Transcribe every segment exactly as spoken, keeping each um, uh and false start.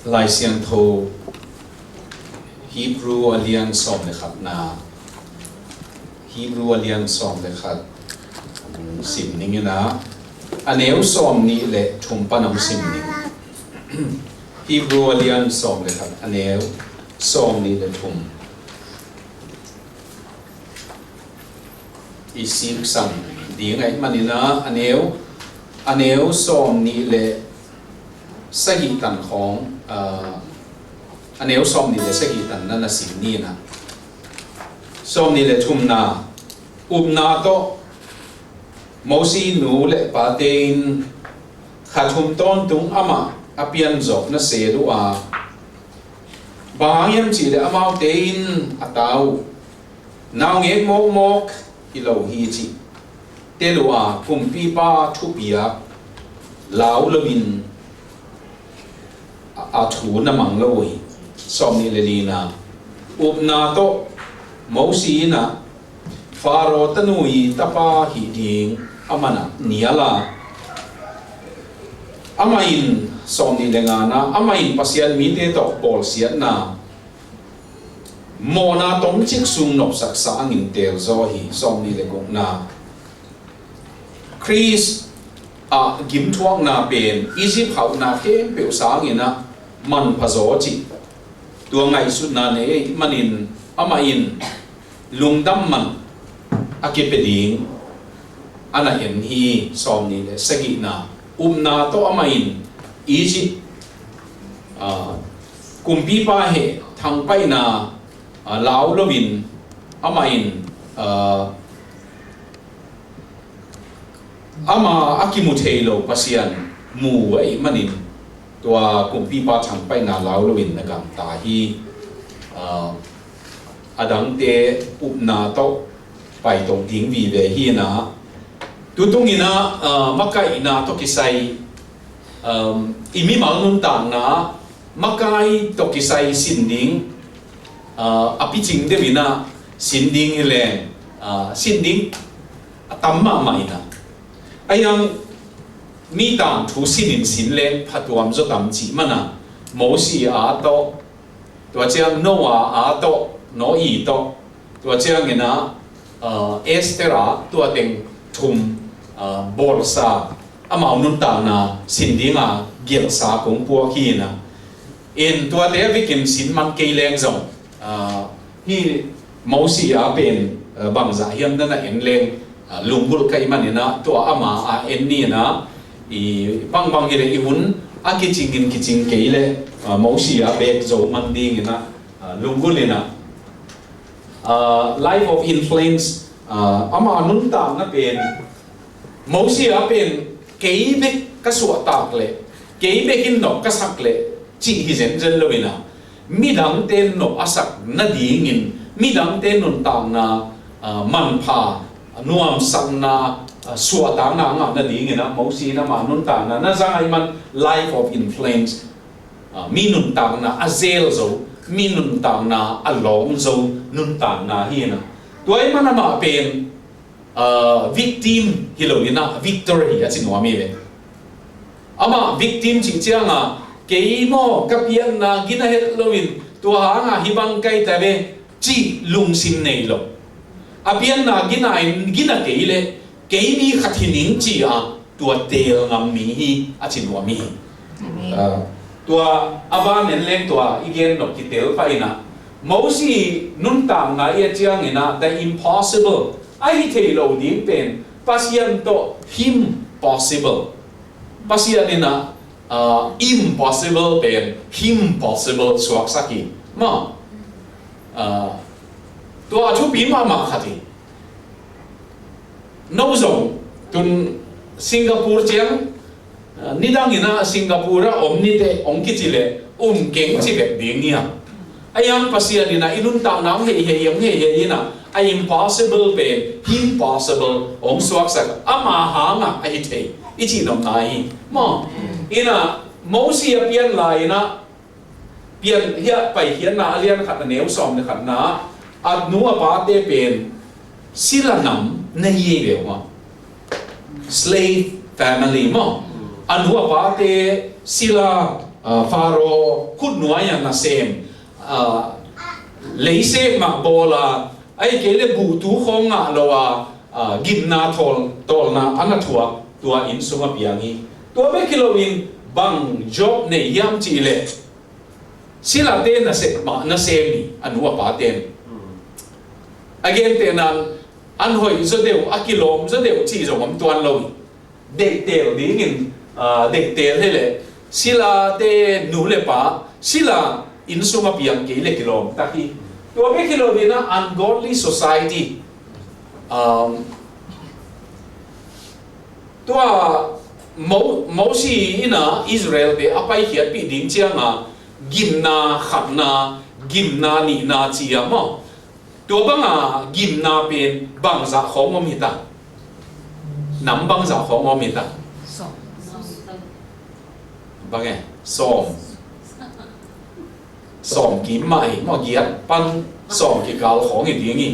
Lai Siangtho Hebrew a lian sawm le khatna, Hebrew a lian sawm le khat, um, sim ning ina, a neu sawm nih le thum pan hong sim ning. Hebrew a lian sawm le khat, a neu sawm nih le thum. I siksang ding ahih manin a, a neu, a neu sawm nih le sagih tan khawng, ah, a neu sawm nih le sagih tan na na sim ni ina. Sawm nih le thumna, upna tawh Mosi nu le pate in kha thum tawntung amah a pianzawh na sel uh a, bang hang hiam cih leh amaute in a ta uh, naungek mawkmawk hi lo hi cih tel uh a, kumpipa thupiak lau loin a, a thu na mang lo uh hi. Sawm nih le lina, upna tawh Mosi in a Faro tanu i tapa hih ding a man a nial a, amah in, sawm nih le ngana, amah in Pasian mite tawh bawlsiatna mawhna tomcik sung nopsak sangin teelzaw hi. Sawm nih le gukna, Khrist ah gimthuakna pen Egypt hauhna khempeuh sangin a manphazaw cih tua ngaihsutna nei manin amah in lungdam man a kipia ding a na en hi. Sawm nih le sagihna, upna tawh amah in Egypt, ah, kumpipa heh thangpaihna, ah, lau loin amah in, ah, ama a kimu thei lo Pasian mu ahih manin tua kumpipa thangpaihna lau loin na gamta hi. Ah, a dangte upna tawh paito ding vive hi ina. Tutung ina, ah, makaihna tawh kisai, um, i mimal nuntakna makai tawh kisai sin ding, ah, a picing deuh ina sin ding hi leng, ah, sin ding a tam mahmah ina. A hiang mi tangthu sinin sin leng phatuam zaw tam cih mana, Mosi a tawh, tua ciang Noah a tawh, Noah tawh, tua ciang ina, ah, Esther a, tua teng thum, ah, bawlsa, amau nuntakna sin dinga gelhsa kong puak hi ina. In tuate a bikin sin man kei leng zong, ah, hi Mosi a pen, ah, bangzah hiam na na en leng, ah, lunggulh ka hih man ina, tua ama a en ni ina, i bangbang hi le i hun a kicingin kicing kei le, ah, Mosi a bek zo man ding ina, ah, lunggulh ina. Ah, life of influence, ah, ama nuntakna pen, Mosi a pen kei bek ka suahtak leh, kei bek in nop ka sak leh cih hi zenzen lo ina, midangte nop a sak nadingin, midangte nuntakna, ah, manpha, nuamsakna, ah, suahtakna a ngah nadingin a, Mosi in ama nuntakna na zang ahih man life of influence, ah, mi nuntakna a zel zo, mi nuntakna a lawng zo nuntakna hi ina. Tua ahih man amah pen, ah, victim hi lo ina, victor hi a ci nuam hi ve. Amah victim cih cianga, kei maw ka pianna gina het loin tua hanga hih bang kai ta ve cih lungsim nei lo. A pianna gina in gina kei le, kei mi khat hi ning ci a tua teel ngam mi hi a ci nuam hi. Amen. Ah, tua a ban en leng tua i gen nop kitel pah ina, Mosi nuntakna i a ciang ina, the impossible, a hi thei lo ding pen Pasian tawh him possible. Pasian ina, ah, impossible pen him possible suaksak hi. Ma, ah, tua a thupi mahmah khat hi. No zong tun Singapore ciang, ah, nidang ina Singapore a om nite hong kici le um keng ci bek ding hi a. A hiang Pasian ina i nuntakna hong heihei, hong heihei ina, a impossible pen impossible hong suaksak, ama hanga a hi thei i cih nopna hi. Maw? Ina Mosi a pian lai ina, pian hi a, Paikhiatna a lian khat a neu sawm le khatna, a nu a pate pen sila nam na hi ei ve uh maw. Slave family maw. A nu a pate sila ah, Faro khutnuai-ah nasem, ah, leisek mah bawl a, ahih kei leh buhtu khawng ngah lo a, ah, gimna thawl, tawlna a na thuak, tua inn sungah piang hi. Tua bek hi loin bang job nei hiam cih leh silate nasem mah, nasem hi, a nu a pate'n. A gentehna-in an hoih zaw deuh, a kilawm zaw deuh cih zong om tuan lo hi. Deihtel dingin, ah, deihtel hi leh silate nu le pa, sila inn sungah piang kei leh kilawm tak hi. Tua bek hi loin ah ungodly society, um, tua Mo-, Mosi in ah Israel-te a paikhiatpih ding ciangah gimna khatna, gimna nihna ci-a maw, tua banga gimna pen bangzah khawng om hi ta? Nam bangzah khawng om hi ta? Bang e, sawm. Sawm kim mah hi maw, giat pan sawm kikal khawng hi ding hi.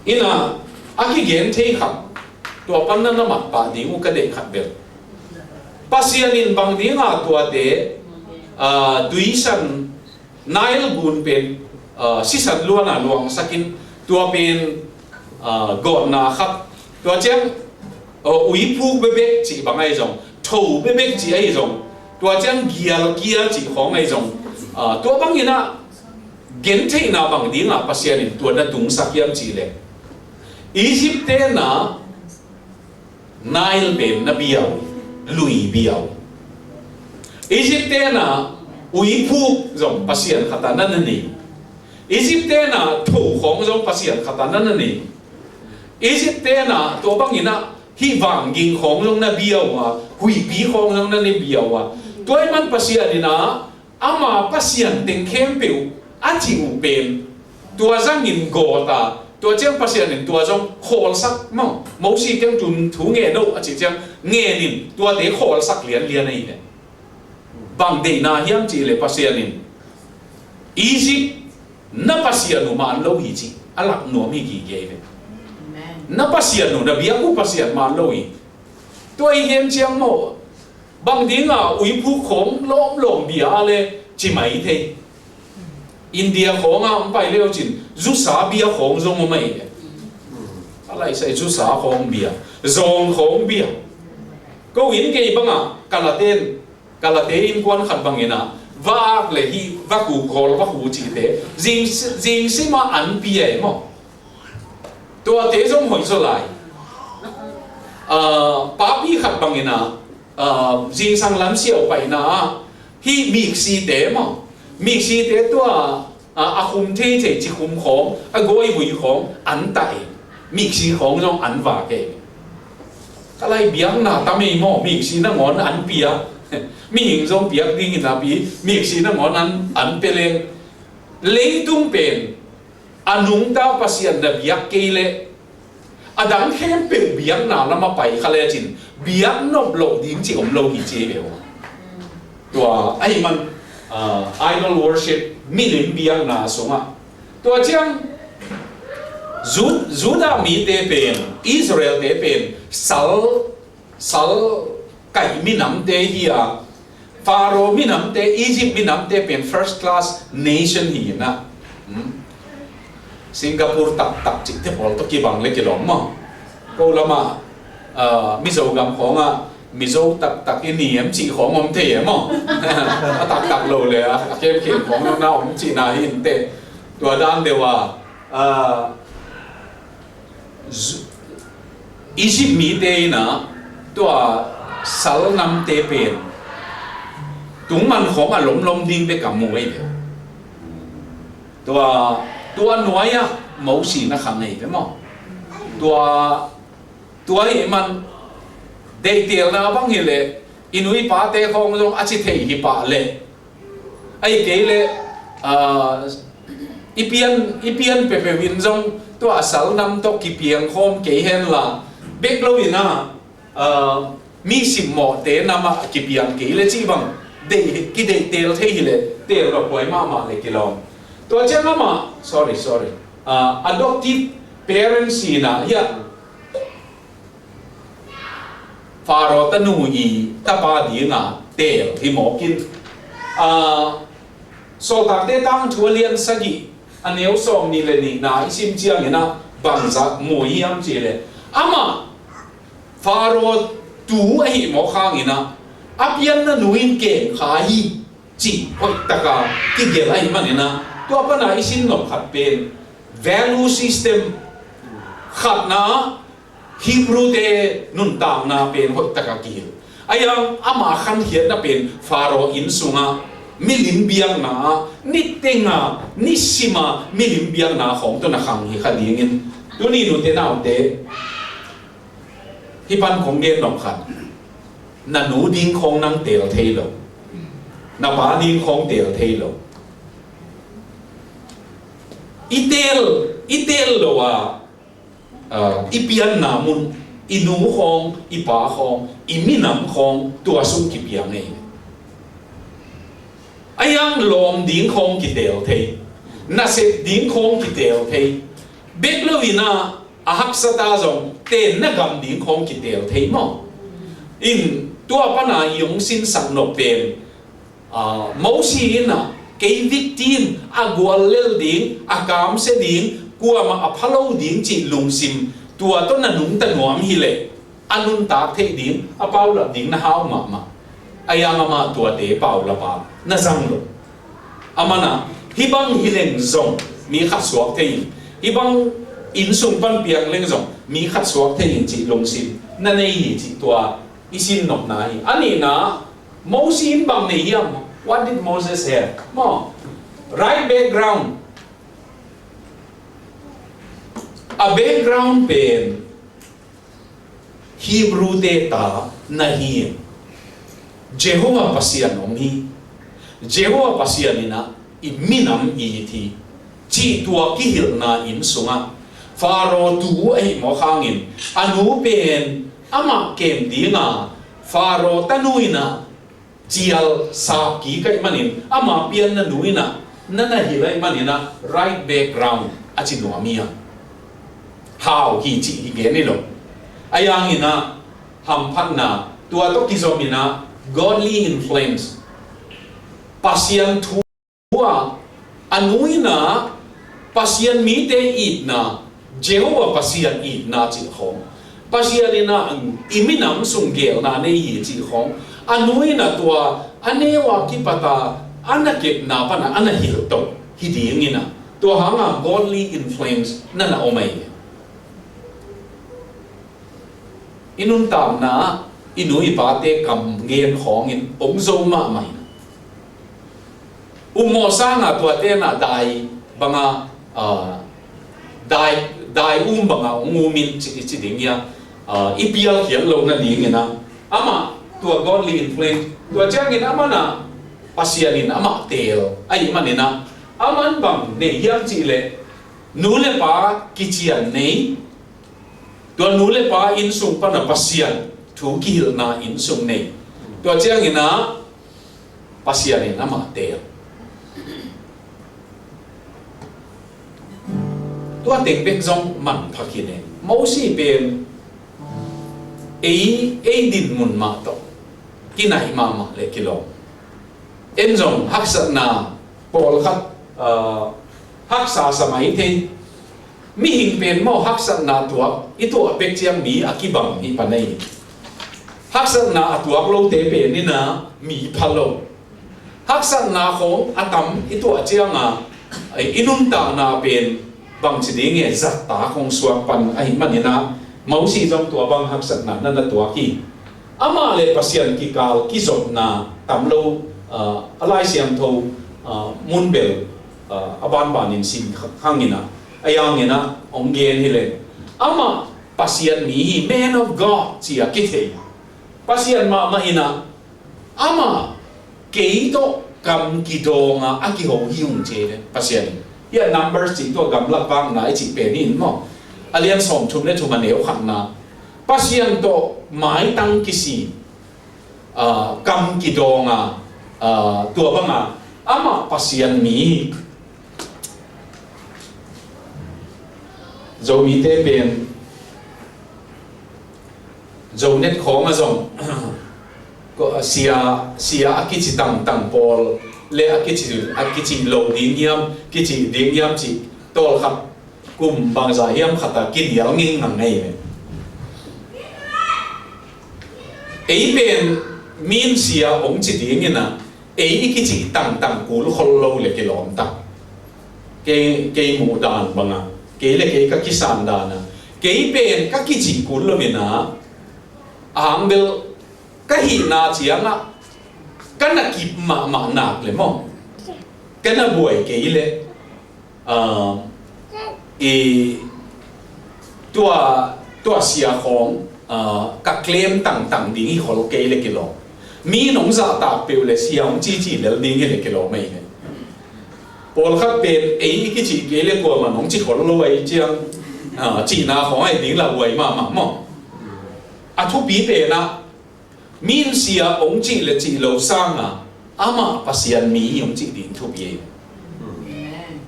In ah, a kigen thei khat, tua pan na na mat pah ding uh ka deih khat bel. Pasian in bang dinga tuate, ah, tuisan Nile gun pen, ah, sisan luan a luangsak in, tua pen, ah, gawtna khat. Tua ciang, ah, uiphuk bekbek cih bang ahi zong, tho bekbek cih ahi zong, tua ciang gial kia cih khawng ahi zong, ah, tua bangin ah gentheihna bang dingah Pasian in tua na tungsak hiam cih leh, Egypt-te'n ah Nile pen na bia uh, lui bia uh. Egypt-te'n ah uiphuk zong pasian khat a na na nei. Egypt-te'n ah tho khawng zong pasian khat a na na nei. Egypt-te'n ah tua bangin ah hih vangging khawng zong na bia uh a, huihpi khawng zong na na bia uh a. Tua ahih man Pasian in ah ama pasian teng khempeuh a cih uh pen, tua zangin gawt a, tua ciang Pasian in tua zong khawlsak maw. Mosi kiang tun thu ngen o a cih ciang ngen in, tuate khawlsak lianlian ahi ve. Bang deihna hiam cih leh Pasian in, Egypt na pasian uh man lo hi cih a lak nuam hi gige ahi ve. Amen. Na pasian uh, na biak uh pasian man lo hi. Tua i gen ciang maw, bang dinga uiphuk khawng lawmlawm bia a leh ci mai thei. India khawngah hong pai leucin zusa bia khawng zong om ahi ve. A laisai zusa khawng bia, zawng khawng bia. Ko inn kei bangah, kalate'n, kalate innkuan khat bangin ah, va ak leh hih va kuk kawl va khu cihte zing, zing simah an pia e maw. Tuate zong hoih zaw lai. Ah, papi khat bangin ah, ah, zingsang lam siau paina ah hih miksite maw, miksite tua, ah, a khum theithei cikhum khawng, a gawivui khawng an tah e. Miksi khawng zong an vak e. Ka lai biakna tam ei maw, miksi nangawn an pia. Mihing zong piak dingin a pi, miksi nangawn an, an pia leng. Leitung pen a nungta Pasian na biak kei leh, a dang khempeuh biakna lamah pai kha lecin, biak nop loh ding cih om lo hi ci hi ve uh. Tua ahih man, ah, idol worship, milim biakna sungah. Tua ciang Ju-, Judah mite pen, Israel-te pen sal, sal kaih minamte hi a, Pharaoh minamte, Egypt minamte pen first class nation hi na. Hmm? Singapore taktak cihte pawl tawh kibang leh kilawm maw. Ko lamah, ah, Mizo gam khawngah Mizo taktak i ni em cih khawng om thei e maw. A taktak lo leh a, a khemkhem khawng na om cihna hi inteh. Tua dan deuh a, ah, Zu-, Egypt mite in ah tua sal namte pen tungman khawng a lomlom ding bek a mu ei ve. Tua, tua nuai-ah Mosi na khang ei ve maw. Tua, tua ahih man deihtelna bang hi leh i nu i pate khawng zong a ci thei hi pah leh, ahih kei leh, ah, i pian, i pian peuhpeuh in zong tua a sal nam tawh kipiang khawm kei hen la, bek lo in ah, ah, mi simmawhte namah kipiang kei leh cih bang deih, kideihtel thei hi leh, tel rawh huai mahmah leh kilawm. Tua ciang amah, sorry, sorry, ah, adoptive parents in ah, hiah Pharaoh tanu i tapa dinga teel hi mawk in, Sawltakte tangthu a lian sagih, a neu sawm nih le nihna i sim ciangin ah bangzah mu hiam cih leh, amah Faro tu ahih mawk hangin ah a pianna nu in kem kha hi cih hoih taka kigelh ahih manin ah, tua pana i sin nop khat pen value system khatna, Hebrew-te nuntakna pen hoih taka kihilh. Ahi hang ama khankhiatna pen Faro inn sungah milim biakna ah, niteng a, nisim a milim biakna khawng tawh na khang hi kha dingin, tuni nute naute, hih pan kong gen nop khat. Na nu ding khawng nang teel thei lo. Na pa ding khawng teel thei lo. I teel, i teel lo a, ah, i pianna mun, i nu khawng, i pa khawng, i minam khawng tua sung kipiang ei. Ahi hang lawm ding khawng kiteel thei, nasep ding khawng kiteel thei, bek lo in ah a haksat a zong tenna gam ding khawng kiteel thei maw. In tua pana i hong sinsak nop pen, ah, Mosi in ah kei victim, a guallel ding, a kamsia ding, kuamah a pha lo ding cih lungsim, tua tawh na nungta nuam hi leh a nuntak theih ding, a paulap ding na hau mahmah. Ahi hang amah tuate paulap a na zang lo. Aman ah hih bang hi leng zong mi khat suak thei in, hih bang inn sung pan piang leng zong mi khat suak thei in cih lungsim na nei hi cih tua i sin nopna hi. A nihna, Mosi in bang nei hiam? What did Moses have? Maw, right background. A background pen Hebrew-te ta na hi. Jehovah Pasian om hi. Jehovah Pasian in ah i minam i it hi cih tua kihilhna inn sungah Faro tu ahih mawk hangin a nu pen amah kem ding a, Faro tanu in ah cial sap kik ahih manin, ama pianna nu in ah na na hilh ahih manin ah right background a ci nuam hi a, hau hi cih hi gen hi lo. Ahi hangin ah hamphatna, tua tawh kizom in ah godly influence, Pasian thu a, a nu in ah Pasian mite itna, Jehovah Pasian itna cih khawng, Pasian in ah i minam sung geelna nei hi cih khawng, a nu in ah tua a neu a kipat a a na kepna pan a a na hilh to hi ding in ah, tua hang a godly influence na na om ahi. I nuntakna ah i nu i pate kam gen khawngin om zo mahmah hi. Um mawh sang a tuate in ah dai bang a, ah, dai, dai um bang a hong um in ci, ci ding hi a, ah, i pial khial lo na ding in ah, amah tua godly influence, tua ciangin amah in ah Pasian in amah teel ahih manin ah, aman bang nei hiam cih leh nu le pa kician nei, tua nu le pa inn sung pan a Pasian thu kihilhna inn sung nei. Tua ciangin ah Pasian in amah teel. Tua teng bek zong manpha khin e. Mosi pen ei, ei dinmun mah tawh kinai mahmah le kilawm. En zong haksatna pawlkhat, ah, haksa sa mai thei. Mihing pen maw, haksatna tuak i tuah bek ciang mi a kibang hi pan ei. Haksatna a tuak lote pen in ah mi pha lo. Haksatna khawng a tam i tuah ciang a, i nuntakna pen bangci ding e, zatta khawng suak pan ahih manin ah, Mosi zong tua bang haksatna na na tuak hi. Amah le Pasian kikal kizopna tam lo, ah, a Lai Siangtho, ah, mun bel, ah, a banbanin sim hang in ah, ahi hangin ah hong gen hi leh, amah Pasian mi hi, man of God ci a kithei. Pasian mahmah in ah, amah kei tawh kam kidawng a a kiho hi ung ci hi leh, Pasian in. Hih a Numbers cih tua gamlak vakna i cih pen hi in maw. A lian sawmthum le thum a neu khatna. Pasian tawh maitang kisi, ah, kam kidawng a, ah, tua bang a amah Pasian mi. Zomite pen Zonet khawng a zong, ko-, sia, sia a kici tangtang pawl, le a kici, a kici lo ding hiam, kici ding hiam cih tawlkhat kum bangzah hiam khat a kinial ngingngang ngei ve. Ei pen min sia hong ci dingin ah, ei i kici tangtang kul khol lo le kilawm tak. Kei, kei muh dan banga, kei le kei ka kisan dan a, kei pen ka kici kul lo in ah, a hang bel ka hihna ciangah ka na kip mahmah nak le maw, ka na buai kei le, ah, i tua, tua sia khawng, ah, ka claim tangtang ding hi khol kei le kilawm. Mi nong zahtak peuh le sia hong cici lel ding hi le kilawm ei le. Pawlkhat pen ei i kici kei le kuamah nong ci khol lo ei ciang, ah, cihna khawng ai ding la buai mahmah maw. A thupi pen ah, min sia hong cih le cih lo sanga amah Pasian mi hi hong cih ding thupi ei.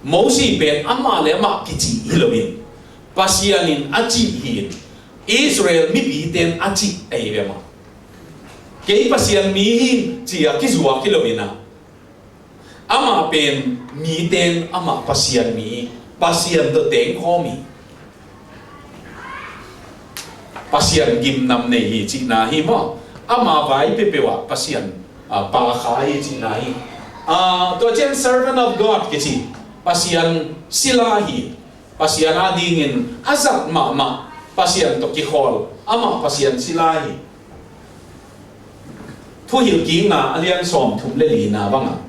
Mosi pen amah le amah kici hi loin, Pasian in a cih hi in, Israel mipite in a cih ei ve mah. Kei Pasian mi hi ci a kizuak hi loin ah, amah pen mite in amah Pasian mi, Pasian tawh tengkhawm hi. Pasian gimnam nei hi cihna hi maw. Ama vai peuhpeuh ah Pasian, ah, pakha hi cihna hi. Ah, tua ciang servant of God kici, Pasian sila hi. Pasian adingin a zat mahmah, Pasian tawh kikhawl, amah Pasian sila hi. Thuhilhkikna a lian sawmthum le lina bangah,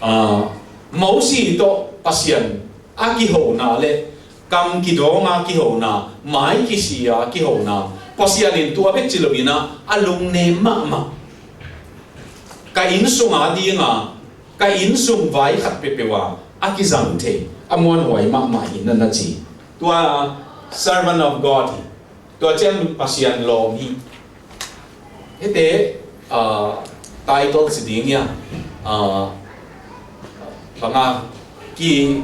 ah, Mosi tawh Pasian a kihona le kam kidawng a kihona, mai kisi a kihona, Pasian in tua bek ci loin ah a lungnem mahmah. Ka inn sung adinga, ka inn sung vai khat peuhpeuh a a kizang thei, a muanhuai mahmah hi na na ci. Tua servant of God hi. Tua ciang Pasian lawm hi. Hihte, ah, title ci ding hiam, ah, banga ki,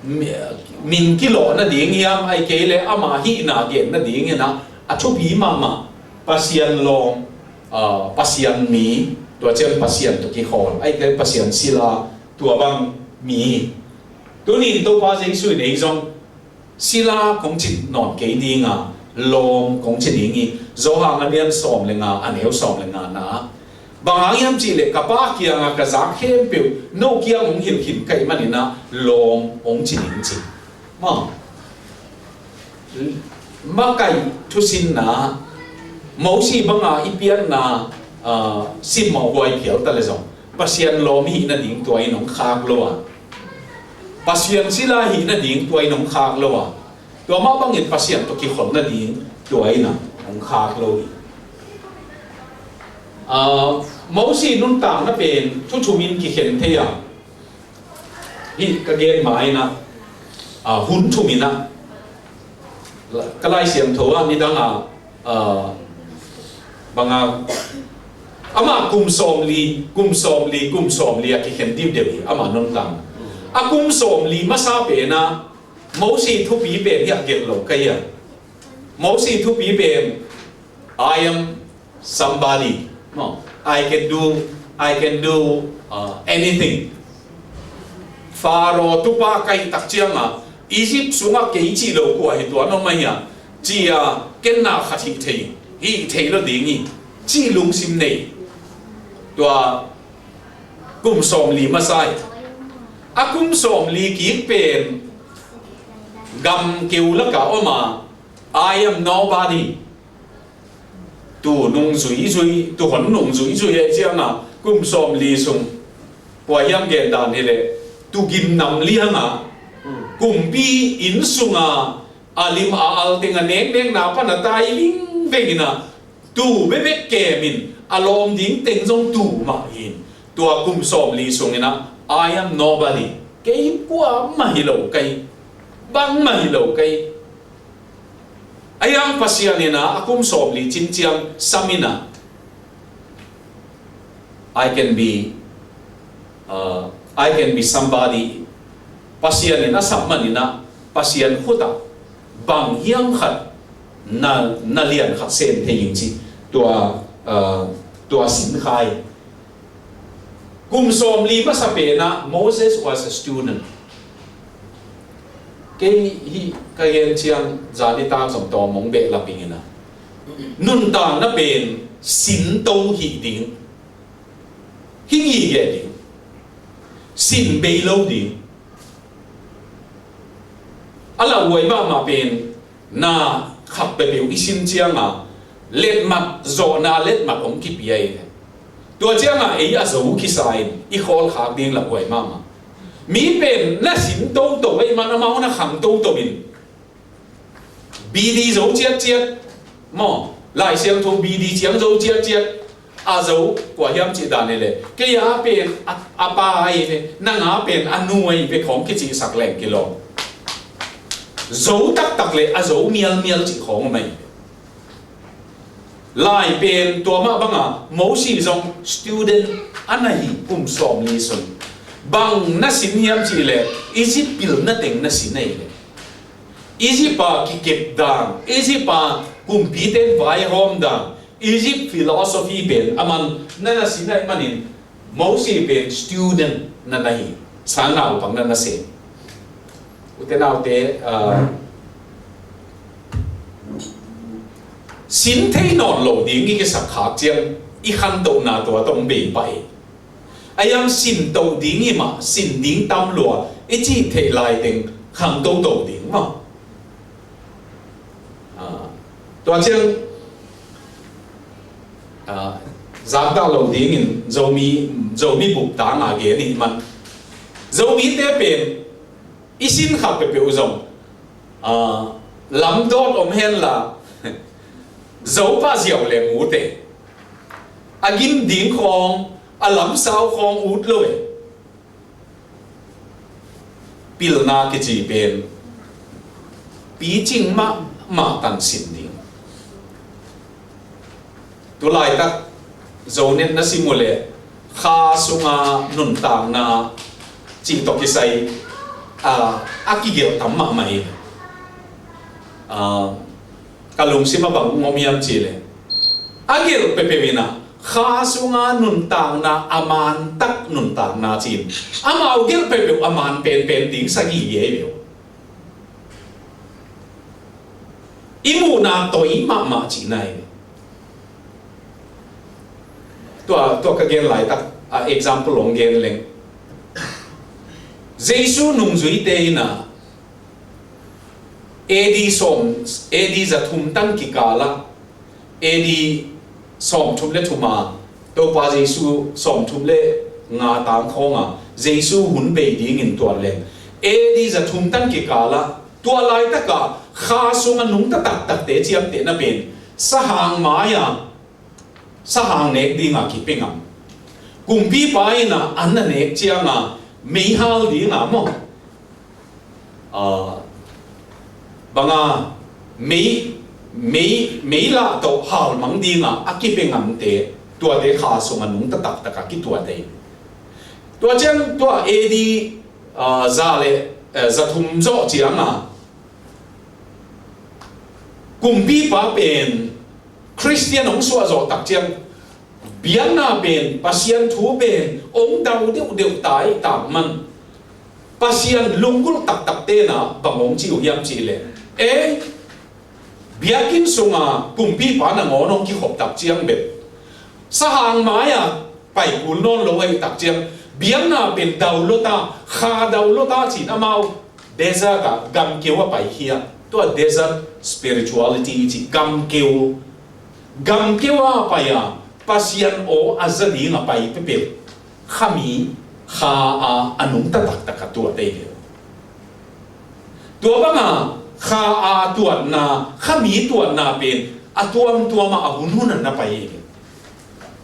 mi-, min kilawh nading hiam, ahih kei le ama hihna gen nadingin ah, a thupi mahmah Pasian lawm, ah, Pasian mi, tua ciang Pasian tawh kikhawl, ahih kei le Pasian sila, tua bang mi. Tuni in Topa Jesu in ei zong sila kong ci nawn kei dinga, lawm kong ci ding hi. Johan a lian sawm le nga, a neu sawm le nga na, bang hang hiam cih leh ka Pa kiangah ka zak khempeuh no kiang hong hilh khin ka hih manin ah lawm hong ci ding ci. Maw, makaih thusinna, Mosi banga i pianna, ah, simmawh huai phial ta le zong, Pasian lawm hih nading tua in hong khak lo a, Pasian sila hih nading tua in hong khak lo a, tua mah bangin Pasian tawh kikhol nading tua in ah hong khak lo hi. Ah, Mosi nuntakna pen thu thumin kikhen thei a, hih ka gen ma in ah, ah, hun thumin ah, ka Lai Siangtho ah nidang ah, ah, banga, amah kum sawmli, kum sawmli, kum sawmli a kikhen deuhdeuh hi, amah nuntakna. A kum sawmli masa pen ah Mosi thupi pen hiah gelh lo ka hi a. Mosi thupi pen, "I am somebody. No, I can do, I can do, uh, anything. Pharaoh tupa ka hih tak ciangah Egypt sungah kei cih lo kua hi tuan om ahi a, ci-a ken na khat hih thei, hih thei lo ding hi," cih lungsim nei. Tua kum sawmli masa hi. A kum sawmli kik pen gam keu lakah om a, "I am nobody." Tu nung zuizui, tu hon nung zuizui ahih ciangah kum sawmli sung, kua hiam gen dan hi leh, tu gimnam liangah, kumpi inn sungah a lim a al teng a neknekna pan a tai vingveng in ah, tu bekbek kemin a lawm ding teng zong tu mah hi in, tua kum sawmli sungin ah, "I am nobody. Kei in kuamah hi lo ka hi. Bangmah hi lo ka hi." Ahi hang Pasian in ah a kum sawmli cin ciang sam in ah, "I can be, uh, I can be somebody." Pasian in a sap manin ah, Pasian khut ah bang hiam khat na, na lian khat sem thei ing ci. Tua, uh, tua sin khai. Kum sawmli masa penah Moses was a student. Kei hih ka gen ciang zani tang sawm tawm hong behlap ing ina, nuntakna pen sinto hih ding, hih ngigeh ding, sin bei lo ding. A lauhuai mahmah pen na khat peuhpeuh i sin cianga letmat, zawhna letmat hong kipia hi ve. Tua cianga ei a zo kisa in i khawlkhak ding lauhuai mahmah. Mi pen na sin toto ahih man amau na khang toto in, B D zo ciatciat maw, Lai Siangtho B D ciang zo ciatciat. A zo kua hiam cih dan hi leh, kei a pen a, a pa ahi ve, nang a pen a nu ahi ve khawng kicihsak leng kilawm. Zo taktak le a zo mialmial cih khawng om ahi ve. Lai pen tua mah banga Mosi zong student a na hi, kum sawmli sung. Bang na sin hiam cih leh Egypt pilna teng na sin ahi ve. Egypt a kikep dan, Egypt a kumpite in vaihawm dan, Egypt philosophy pen a man na na sin ahih manin Mosi pen student na na hi, sangnaupang na na sem. Ute naute, ah, sin thei nawn lo ding i kisak khak ciang i khantohna tua tawh hong bei pah hi. A hiang sin toh ding hi mah, sin ding tam lua i cih theih lai teng khang toto ding maw. Ah, tua ciang, ah, zak dah lo dingin Zomi, Zomi bup tanga gen i hih man. Zomite pen i sin khat peuhpeuh uh zong, ah, lamdawt om henla, Zopa ziau leng ut e. A gim ding khawng, a lamsau khawng ut lo e. Pilna kici pen picing mahmah tan sin ding. Tulaitak Zonet na sim uh leh kha sunga nuntakna cih tawh kisai, a, a kigelh tam mahmah hi. A, ka lungsim a bang om hiam cih leh, a gelh peuhpeuh in ah kha sunga nuntakna a mantak nuntakna ci-in amau gelh peuhpeuh a man penpen ding sagih hi ei ve uh. I muhna toi mahmah cihna hi. Tua, tua ka gen laitak a example hong gen leng, Jesu nungzuite in ah A D sawm, A D za thum tan kikal ah, A D sawmthum le thum a Topa Jesu sawmthum le nga tang khawng a Jesu hun bei dingin tuan leng, A D za thum tan kikal ah, tua laitak a kha sung a nungta taktakte ciamtehna pen sahang mai a sahang nek ding a kipia ngam. Kumpipa in ah an a nek ciang a meihal ding a maw, a, bang a mei, mei, meilah tawh halmang ding a a kipia ngamte, tuate kha sung a nungta taktak a kituat hi. Tua ciang tua A D, a, za le, a, za thum zawh ciang a kumpipa pen Khristian hong suah zawh tak ciang, biakna pen, Pasian thu pen hong dau deuhdeuh ta ahih tak man, Pasian lunggulh taktakte in ah bang hong ci uh hiam cih leh, ei, biakinn sung a kumpipa nangawn hong kikhop tak ciang bek, sahang mai a pai kul nawn lo ahih tak ciang, biakna pen dau lo ta, kha dau lo ta ci-in amau desert ah gamkeu a pai hi a. Tua desert spirituality ci, gamkeu, gamkeu a pai a Pasian aw a za ding a pai peuhpeuh khami, kha a, a nungta taktak a tuat ei ve. Tua bang a kha a tuatna, khami tuatna pen a tuamtuam a, a hunhun a na pai ei ve.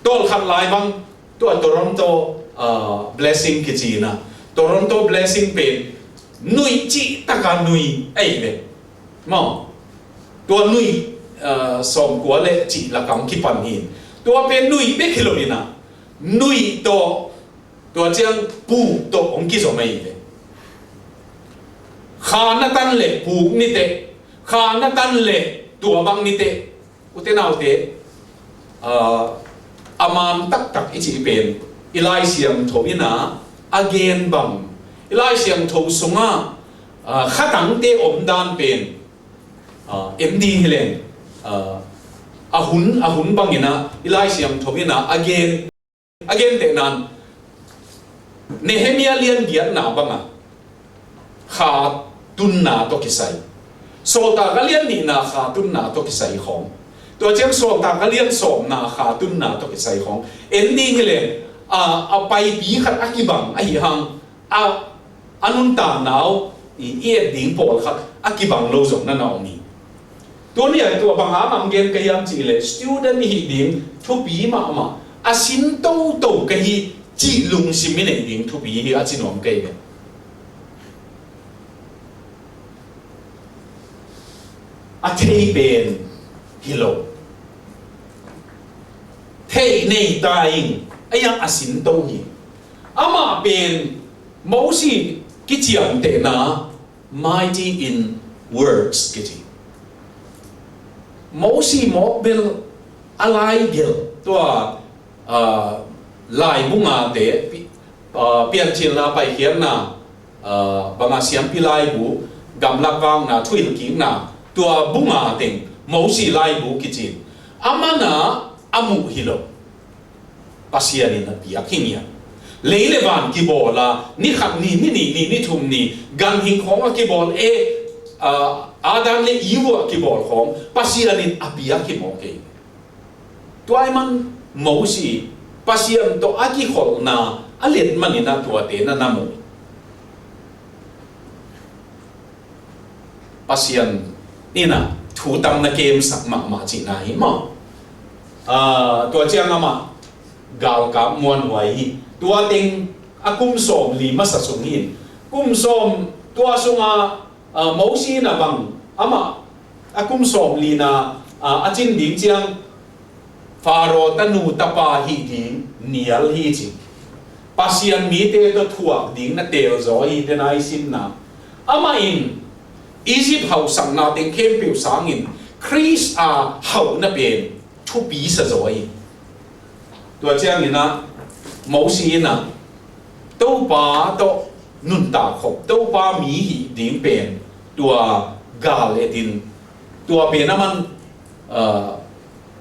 Tawlkhat lai bang, tua Toronto, ah, Blessing kici in ah, Toronto Blessing pen nuih cih tak a nuih ahi ve. Maw, tua nuih, ah, sawmkua le cih lakah hong kipan hi. Tua pen nuih bek hi lo in ah, nuih tawh, tua ciang puk tawh hong kizom ahi ve. Kha na tan leh puk ni teh, kha na tan leh tua bang ni teh. Ute naute, ah, a man taktak i cih pen I Lai Siangtho in a, a gen bang, i Lai Siangtho sungah, ah, khatangte omdan pen, ah, en ding hileng, ah, a hun, a hun bangin a, i Lai Siangtho in a, a gen, a gentehna in Nehemiah lian giatna bangah kha tunna tawh kisai. Sawltak a lian nihna kha tunna tawh kisai khawng. Tua ciang Sawltak a lian sawmna kha tunna tawh kisai khawng. En ding hileh, a, a paipi khat a kibang ahi hang, a, a nuntakna uh i, i et ding pawlkhat a kibang lo zong na na om hi. Tuni a tua bang a mang gen ka hiam cih leh student i hih ding thupi mahmah, a sin toto ka hi cih lungsim i neih ding thupi hi a ci nuam ka hi ve. A thei pen hi lo. Thei nei ta ing, a yang a sin to hi. Amah pen Mosi kiciamtehna mighty in words kici. Mosi mawk bel a lai gel tua, ah, laibu ngate pi-, ah, Piancilna Paikhiatna, ah, banga siampi laibu, gamlak vakna, thuhilhkikna, tua bu nga teng Mosi laibu kici. Amah na a muh hi lo. Pasian in a piak hi ngiat. Lei le van kibawl a, ni khat ni, ni nih ni, ni thum ni, ganhing khawng a kibawl e, ah, Adam le Eve a kibawl khawng Pasian in a piak hi mawk e. Tua ahih man Mosi Pasian tawh a kikholhna a let manin a tuate na na mu. Pasian in a thu tam na kemsak mahmah cihna hi maw. Ah, tua ciang amah galkap muanhuai hi. Tua teng a kum sawmli masa sung hi. Kum sawm tua sungah, ah, Mosi in a bang amah a kum sawmlina, ah, a cin ding ciang Faro tanu tapa hih ding nial hi ci. Pasian mite tawh thuak ding na teel zaw hi, den a i sinna. Amah in Egypt hauhsakna teng khempeuh sangin Khrist a hauhna pen thupi sa zaw hi. Tua ciangin a Mosi in a Topa tawh nuntak khop, Topa mi hih ding pen tua gal etin, tua pen a man, ah,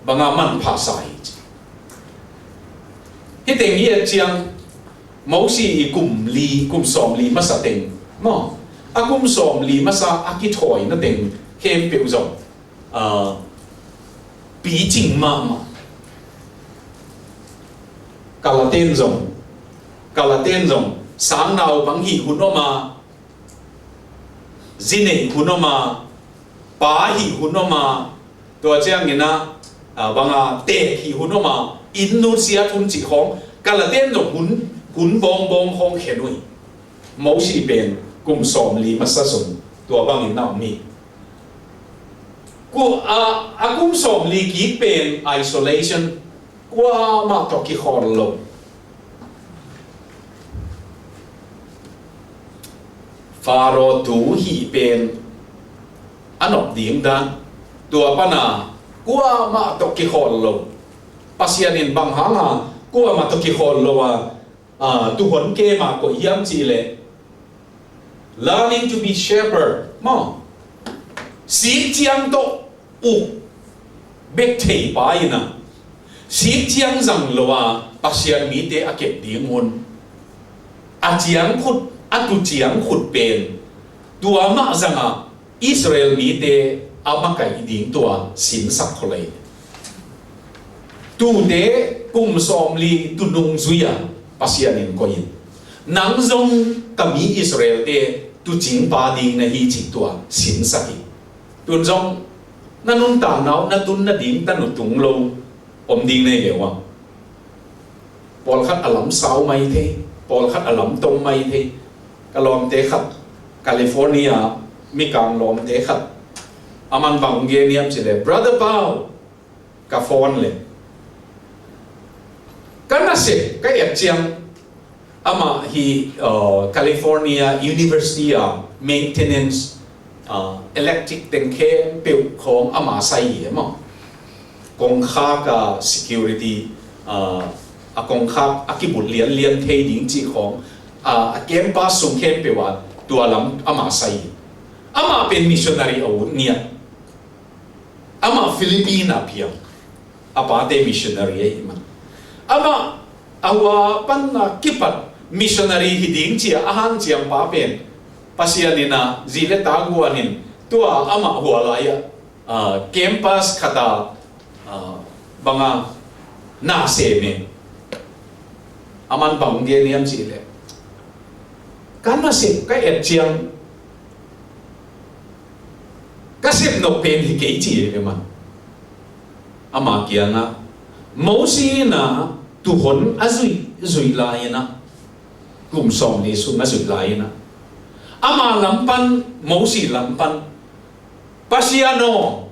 banga manpha sa hi ci. Hih teng hi et ciang Mosi i kum li, kum sawmli masa teng maw, a kum sawmli masa a kithawina teng khempeuh zong, ah, picing mahmah. Kalaten zong, kalaten zong sangnau bang hih hun om a, zi neih hun om a, pa hih hun om a, tua ciangin a, ah, banga teek hih hun om a, inn nusiat hun cih khawng, kalaten zong hun, hun bawngbawng khawng khen uh hi. Mosi pen kum sawmli masa sung tua bangin na om hi. Ku-, a, a kum sawmli kik pen isolation, kuamah tawh kikhawl lo. Faro tu hih pen a nop ding dan, tua pana kuamah tawh kikhawl lo. Pasian in bang hanga kuamah tawh kikhawl lo a, ah, tuuhon kema koih hiam cih leh, learning to be shepherd maw. Sik ciang tawh uk bek thei pa in a, sik ciang zang lo a Pasian mite a kep ding hun, a ciang khut, a tu ciang khut pen tua mah zangah Israel mite a makaih ding tua sinsak khol ei. Tute kum sawmli tu nungzui a Pasian in koih in, nang zong ka mi Israelte tuucing pa ding na hi cih tua sinsak hi. Tun zong na nuntakna uh na tun nading tanu tung lo om ding na hi ve uh a. Pawlkhat a lam sau mai thei, pawlkhat a lam tong mai thei. Ka lawmte khat, California, Mikang lawmte khat, a man bang gen hiam cih leh, Brother Pau, ka phone leh ka nasep ka et ciang, amah hi, uh, California University a maintenance, ah, electric teng khempeuh khawng ama sai hi e maw. Kongkhak a security, ah, a kongkhak a kibulh lianlian thei ding cih khawng, a, a campus sung khempeuh ah tua lam amah sai hi. Amah pen missionary a ut ngiat. Amah Philippine a piang. A pate missionary ahi mah. Amah a hua pan a kipat missionary hi ding ci-a a hanciampa pen Pasian in a zi le ta guan in tua amah hua lai-ah, ah, campus khat ah, ah, bang a na sem e. Aman bang gen hiam cih leh, ka nasep ka et ciang ka sep nop pen hi kei ci e, aman. Ama kiangah Mosi in a tuuhon a zuih, zuih lai-in a, kum sawmli sung a zuih lai-in a, ama lam pan, Mosi lam pan, Pasian aw,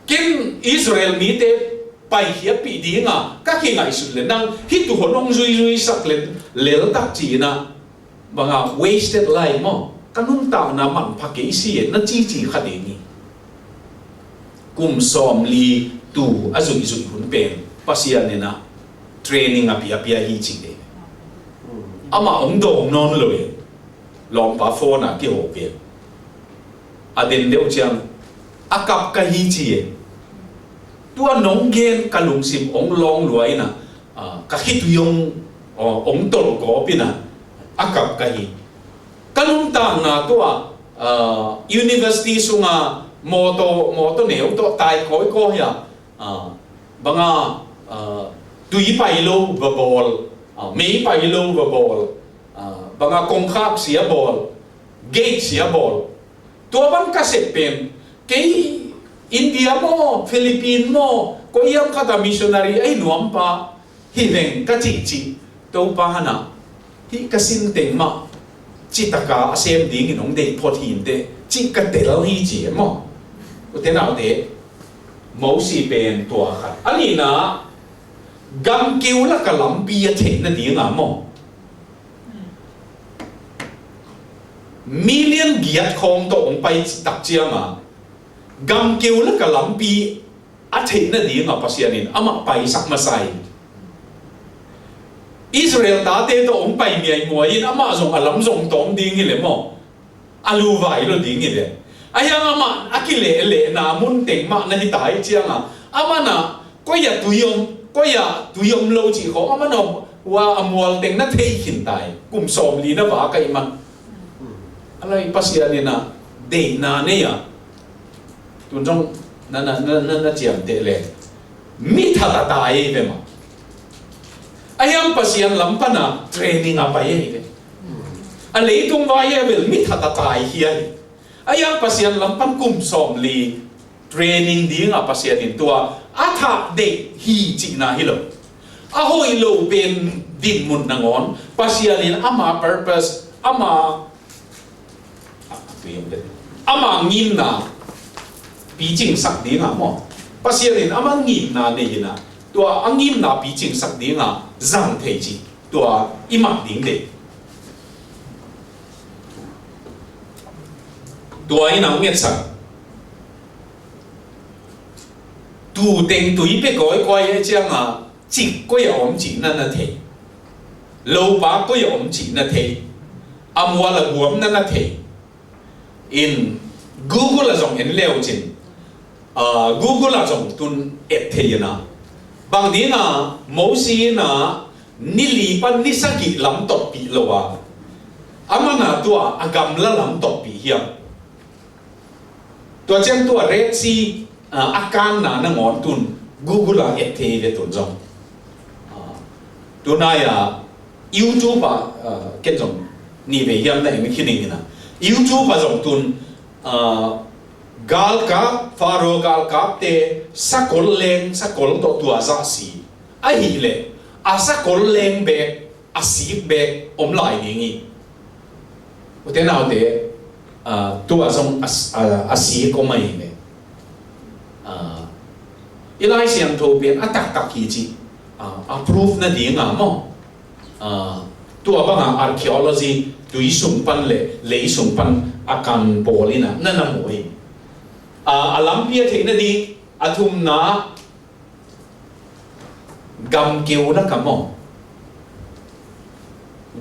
ken Israel mite paikhiatpih ding a ka kingaihsut leh nang hih tuuhon hong zuizuisak lel, lel tak ci-in a, bang a wasted life maw, ka nuntakna manpha kei si e na cici kha ding hi. Kum sawmli tuu a zuihzuih hun pen Pasian in a training a pia, a pia hi ci ding. Amah hong dawng nawn lo e. Lawmpa phone a kiho ve. A den deuh ciang a kap ka hi ci e. Tua nong gen ka lungsim hong lawng lua in a, ah, ka khitui hong, oh, hong tolh gawp in a, a kap ka hi. Ka nuntakna tua, ah, university sunga mawtaw, mawtaw neu tawh tai kawikawi a, ah, bang a, ah, tui pai lo va bawl, ah, mei pai lo va bawl, ah, bang a kongkhak sia bawl, gate sia bawl. Tua bang ka sep pen, kei India maw, Philippine maw, koi hiam khat a missionary ahi nuampa hi veng ka cihcih. Topa in a, hih ka sin teng mah citaka a sem dingin hong deih phot hi inteh, cih ka tel hi ci e maw. U te nau te, Mosi pen tua khat. A nihna, gamkeu lak a lampi a theih nading a maw, million giat khawng tawh hong pai tak ciang a, gamkeu lak a lampi a theih nading a Pasian in amah paisak masa hi. Israel tate tawh hong pai miaimuai in amah zong a lam zong tawm ding hi leh maw, a luvai lo ding hi leh. Ahi hang amah a kilehlehna mun teng mah na hi ta hi ciang a, amah na koi a tui om, koi a tui om lo cih khawng amah na hua a mual teng na thei khin ta hi. Kum sawmli na vak ahih man. A lai Pasian in a deihna nei a, tun zong na, na, na, na, na ciamteh leh mi that a tai ve maw. Ahi hang Pasian lam pan a training a pai ahi ve. A leitung vai a bel mi that a tai hi ahi. Ahi hang Pasian lam pan kum sawmli training ding a Pasian in tua a thah deih hi cihna hi lo. A hoih lo pen dinmun nangawn Pasian in ama purpose, ama ama ngimna picingsak ding a maw, Pasian in ama ngimna nei hi na, tua a ngimna picingsak ding a zang thei cih tua i mah ding deih. Tua in a hong ngetsak, tuu teng tui pia kawikawi ahih ciang a, cik koi a om cih na na thei, lopa koi a om cih na thei, a mual a guam na na thei. In Google ah zong en le uh cin, ah, Google ah zong tun et thei in a, bang ding a Mosi in a ni li pan ni sagih lam totpih lo a, amah na tua a gamla lam totpih hiam? Tua ciang tua Red Sea, ah, a kanna nangawn tun Google ah et thei ve tun zong. Ah, tunai a YouTube ah, ah, ken zong ni vei hiam na en khin ing in a, YouTube ah zong tun, ah, galkap, Faro galkapte sakol leng, sakol tawh tua zah si ahih leh, a sakol leng beek, a sik beek om lai ding hi. U te nau te, ah, tua zong a, a, a sik om ahi ve. Ah, i Lai Siangtho pen a taktak hi cih, ah, a proof nading a maw. Ah, tua bang a archaeology tui sung pan le lei sung pan a kan pawl in a na na mu hi. Ah, a lampi a theih nading, a thumna, gamkeu lak a maw,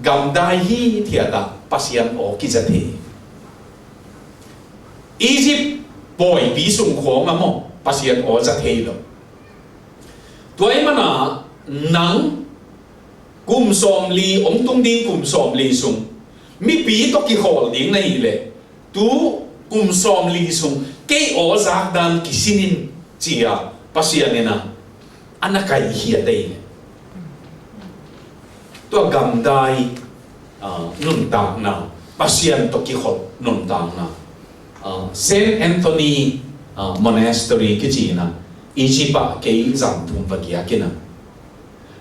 Gamdai hithiat ah Pasian aw kiza thei. Egypt pawipi sung khawng ah maw, Pasian aw za thei lo. Tua ahih manin nang kum sawmli, hong tung ding kum sawmli sung mipi tawh kikhawl ding na hih leh, tu kum sawmli sung kei aw zak dan kisin in, ci-a Pasian in a, a na kaihkhiat ei. Tua gamdai, ah, nuntakna, Pasian tawh kikholh nuntakna, ah, Saint Anthony, ah, Monastery kici in a, Egypt ah kei zan thum va giak in a.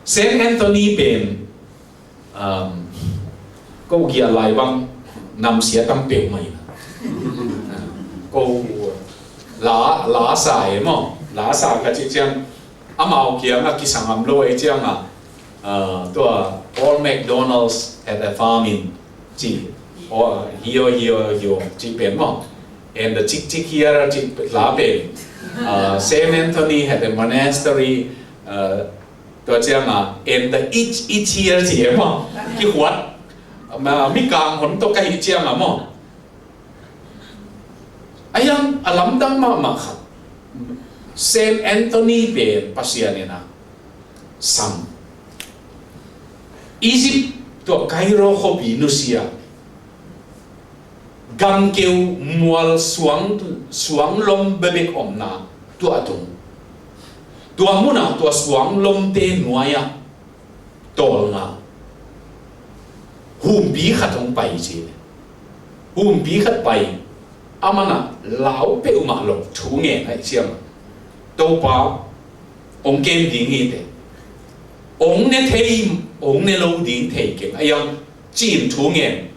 Saint Anthony pen, um, ko giah lai bang namsia tam peuhmah in a. Ko la, la sa e maw, la sa ka cih ciang, amau kiangah kisangam lo e ciangah, uh, tua, "All McDonald's had a farm in," ci, or, "Hio, hio, hio," ci pen maw. "And the Chick Chick here," ci la pen, uh, "Saint Anthony had a monastery," uh, tua ciangah, "And the Itch Itch here," ci e maw. Kikhuat. Ma, Mikang hon tawh ka hih ciangah maw. A hiang a lamdang mahmah khat, Saint Anthony pen Pasian in a sam. Egypt tua Cairo khuapi nusia, gamkeu mual suang, suang lom bekbek omna tua tung. Tua munah tua suang lomte nuai-ah tawlnga humpi khat hong pai ci. Humpi khat pai, aman a lau peuhmah lo, thu ngen ahih ciangah, "Topa, hong kem ding hi teh. Hong ne thei, hong ne lo ding thei keng," a hiang, ci-in thu ngen.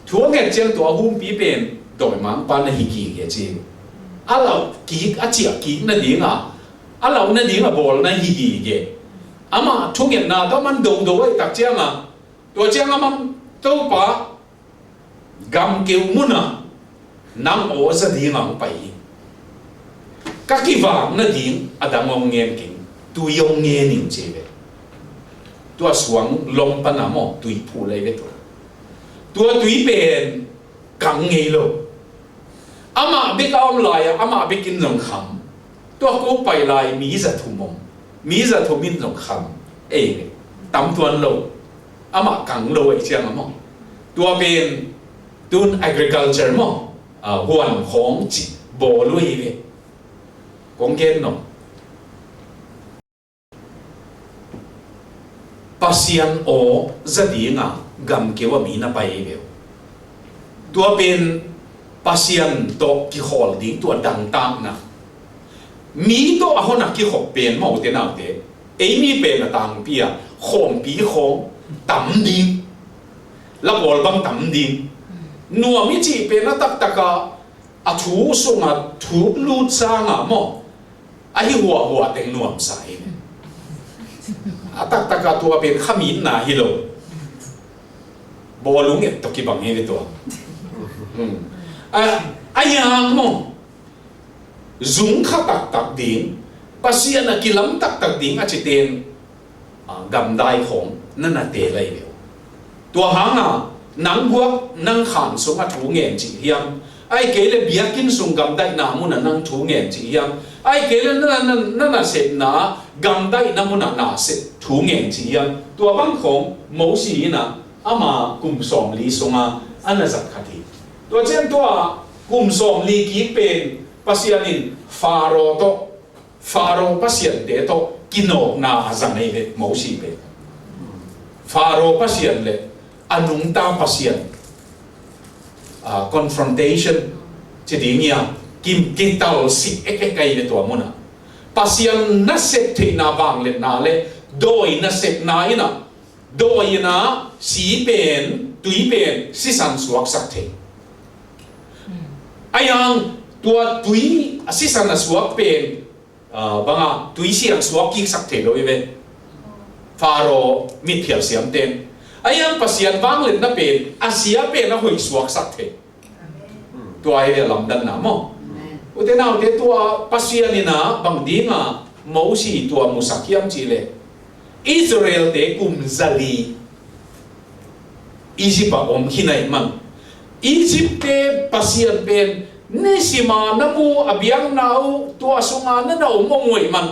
Thu ngen ciang tua humpi pen dawimangpa na hi gige ci. A lau kik, a ciah kik nadingah, a lau nadingah bawl na hi gige. Amah thungetna tawh aman dodo ahih tak ciangah, tua ciang aman, "Topa, gamkeu munah nang aw za dingah hong pai hi. Ka kivak nading a dang hong ngen keng, tui hong ngen in," ci ve. Tua suang lom panah maw, tui phu lai ve tua. Tua tui pen kang ngei lo. Amah bek a om lai-ah, amah bek in zong kham. Tua ko pai lai mi za thum om. Mi za thum in zong kham. Ei, tam tuan lo. Amah kang lo ahih ciangah maw. Tua pen tun agriculture maw, ah, huan khawng cih bawl uh hi ve. Kong gen nop. Pasian aw za dingah gamkeu ah mi na pai ei ve uh. Tua pen Pasian tawh kikhawl ding tua dangtakna. Mi tawh a hon a kikhop pen maw, ute naute. Ei mi pen a tangpi a, khawmpi khawng tam ding. Lapawl bang tam ding. Nuam i cih pen a taktak a, a thu sungah thuk lut sangah maw, ahi huahhuah teng nuamsa hi. A taktak a tua pen khamitna hi lo. Bawlung et tawh kibang hi ve tua. Hmm. A, a hiang maw, zung kha taktak ding, Pasian a kilam taktak ding a citen, ah, gamdai khawng na na teel lai ve uh. Tua hangah nang guak nang khan sungah thu ngen cih hiam, ahih kei leh biakinn sung gamdaihna munah nang thu ngen cih hiam, ahih kei leh na, na, na nasepna gamdaihna munah nasep thu ngen cih hiam, tua bang khawng Mosi in a, ama kum sawmli sungah a na zat khat hi. Tua ciang tua kum sawmli kik pen Pasian in Faro tawh, Faro pasiante tawh kinawkna a zang ei ve Mosi pen. Faro pasian le a nungta pasian, ah, confrontation ci ding hiam, ki, kitalsik ekek ei ve tua munah. Pasian nasep theihna vangliatna le dawi nasepna in a, dawi in a si pen, tui pen sisan suaksak thei. A hiang tua tui a sisan a suak pen, ah, bangah tui siang suak kiksak thei lo hi ve. Faro mitphial siamten. A hiang Pasian vangliatna pen a sia pen a hoih suaksak thei. Tua hi ve a lamdanna maw. Ute naute, tua Pasian in a bang dingah Mosi tua musak hiam cih leh, Israel-te kum zali Egypt ah om khin ahih man, Egypt-te Pasian pen nisima na mu a biakna uh tua sunga na na om om uh ahih man,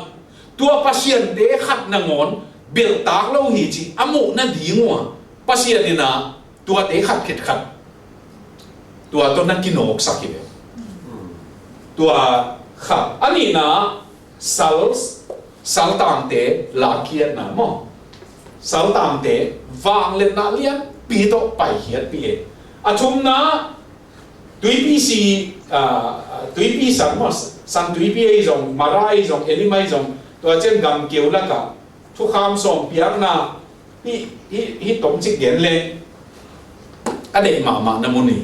tua pasiante khat nangawn belhtak lo hi cih a muh nading uh a, Pasian in ah tuate khat khit khat tua tawh na kinawksak hi ve. Tua khat. A nihna, sal, saltangte lakkhiatna maw. Saltangte vangliatna lianpi tawh paikhiatpih e. A thumna, tuipi si, ah, tuipi san maw, san tuipi ei zong, Mara ei zong, Elim ei zong, tua ciang gamkeu lakah thukham sawm piakna, hih, hih, hih tomcik gen leng a deih mahmah na mun hi.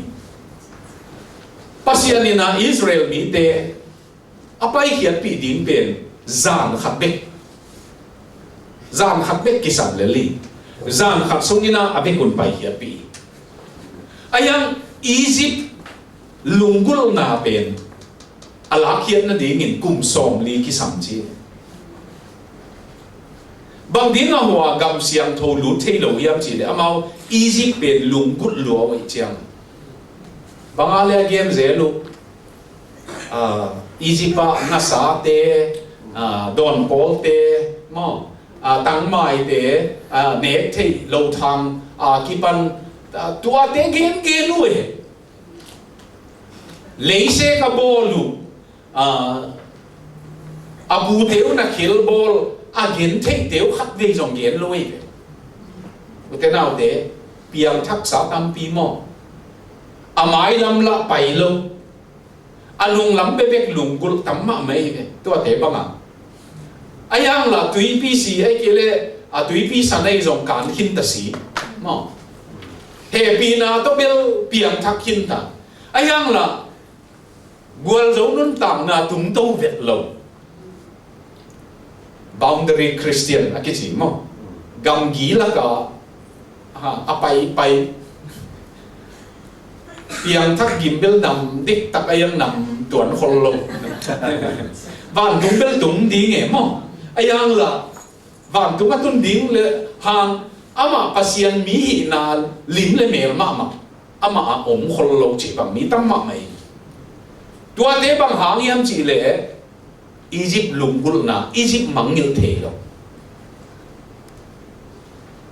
Pasian in ah Israel mite a paikhiatpih ding pen zan khat bek, zan khat bek kisam lel hi. Zan khat sungin ah a bek un paikhiatpih hi. A hiang Egypt lunggulhna pen a lakkhiat nadingin kum sawmli kisam ci. Bang ding a hua gam siangtho lut thei lo hiam cih leh amau Egypt pen lunggulh lua uh ahih ciang. Bang a le a gen zel uh, ah, Egypt ah ngasate, ah, dawnpawlte maw, ah, tangmaite, ah, nek theih lo thang, ah, kipan, ah, tuate gen gen uh e. Leisek a bawl uh, ah, a pute uh na khel bawl a gen theihte uh khat vei zong gen lo ei ve. Ute naute, piangthaksa tampi maw, a mailam lah pai lo, a nunglam bekbek lunggulh tam mahmah ei ve. Tuate bangah a hiang lah tuipi si ei kei leh a tuipi san ei zong kan khin ta si maw. Hehpihna tawh bel piangthak khin ta. A hiang lah gualzo nuntakna tungto vet lo. Boundary Christian a kici maw. Gamgi lakah, ha, a paipai. Piangthak gim bel nam diktak a hiang nam tuan khol lo. Vantung bel tung ding e maw. A hiang lah vantung a tun ding le hang amah Pasian mi hihna lim le mel mahmah, amah a om khol lo cih bang mi tam mahmah hi. Tuate bang hang hiam cih leh Egypt lunggulhna, Egypt mangngilh thei lo.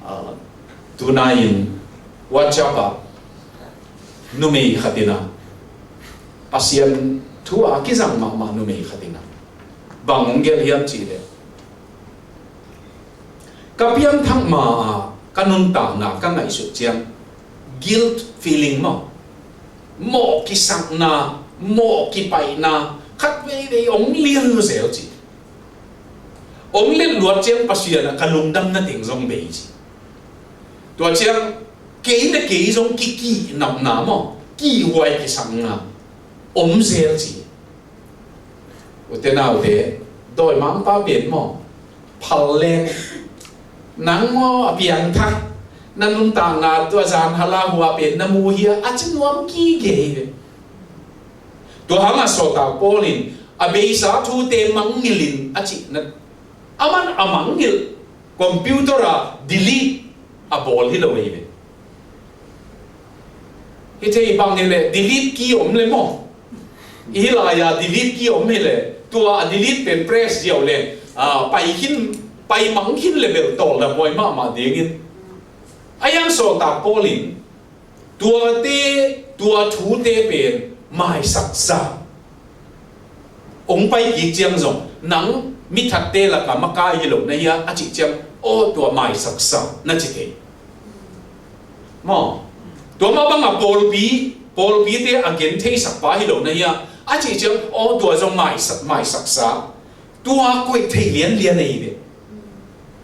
Ah, tunai-in WhatsApp ah numei khat in ah, Pasian thu a kizang mahmah numei khat in ah, bang hong gelh hiam cih leh, ka piangthak ma-a ka nuntakna ka ngaihsut ciang guilt feeling maw, mawh kisakna, mawh kipaihna khat veivei hong lian zel ci. Hong lian luat ciang Pasian ah ka lungdamna teng zong bei ci. Tua ciang kei le kei zong kikihnopna maw, kihhuai kisakna om zel ci. Ute naute, dawimangpa pen maw, phal leng, nang maw a piangthak, na nuntakna tua zan hala hua pen na mu hia a ci nuam kige hi ve. Tua hangah sawltak Paul in a beisa thute mangngilh in a cihna, aman a mangngilh, computer ah delete a bawl hi lo hi ve. Hih thei bang hi leh delete key om le maw? Hih lai-a delete key om hi leh tua a delete pen press ziau le, ah, pai khin, pai mang khin le bel tawldam huai mahmah dingin. A hiang sawltak Paul in tuate, tua thute pen maisaksa hong pai kik ciang zong, nang mithatte lakah makai hi lo na hia a cih ciang, aw, tua maisaksa na ci thei. Maw? Tua mah bangah pawlpi, pawlpite a gen theisak pa hi lo na hia a cih ciang, aw, tua zong maisak, maisaksa. Tua koih thei lianlian ahi ve.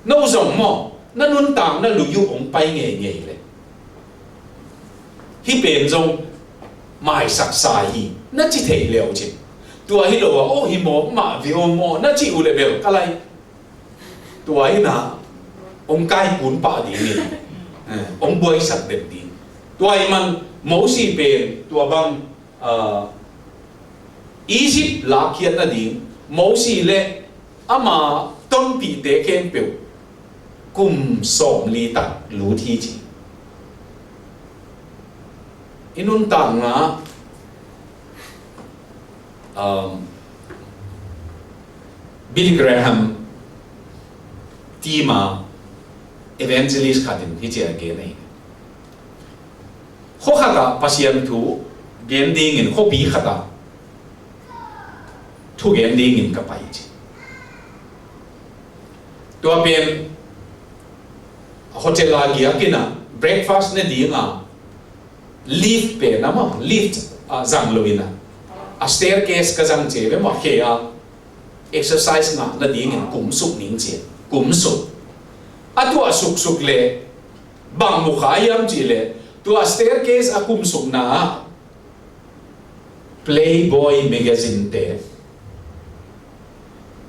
No zong maw, na nuntakna lui uh hong pai ngeingei le, hih pen zong maisaksa hi na ci thei leu cin. Tua hi lo a, aw, hi mawk mah ve aw maw na cih uh le bel ka lai. Tua hi na, hong kaikun pah dingin, eh, hong buaisak den ding. Tua ahih man Mosi pen tua bang, ah, Egypt lakkhiat nading Mosi le ama tonpihte khempeuh kum sawmli tak lut hi ci. I nuntakna, um, Billy Graham team a evangelist khat in hici a gen hi. Khua khat ah Pasian thu gen dingin khuapi khat ah thu gen dingin ka pai ci. Tua pen hotel a giak in a breakfast ne ding a lift pen a maw, lift, ah, zang lo in a, a staircase ka zang ci ve maw, khe a exercise ngah nadingin kumsuk ning ci, kumsuk. A tua suksuk le bang mu kha hiam cih le, tua staircase a kumsukna ah Playboy magazine te,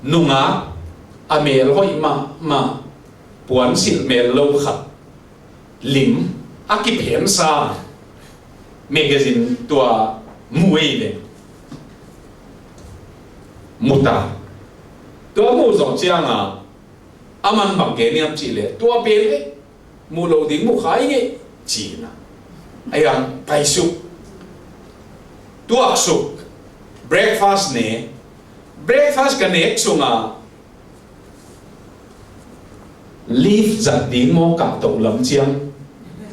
nungak a mel hoih mahmah, puansilh mel lo khat lim a kiphensa magazine tua mu ei ve. Mu ta. Tua mu zawh ciang a, a man bang gen hiam cih le, tua pen ei mu lo ding mu kha i ngei ci na. Ai ang paisuk, tuaksuk, breakfast ne. Breakfast ka nek sung a lift zat ding maw, kahtoh lam ciang,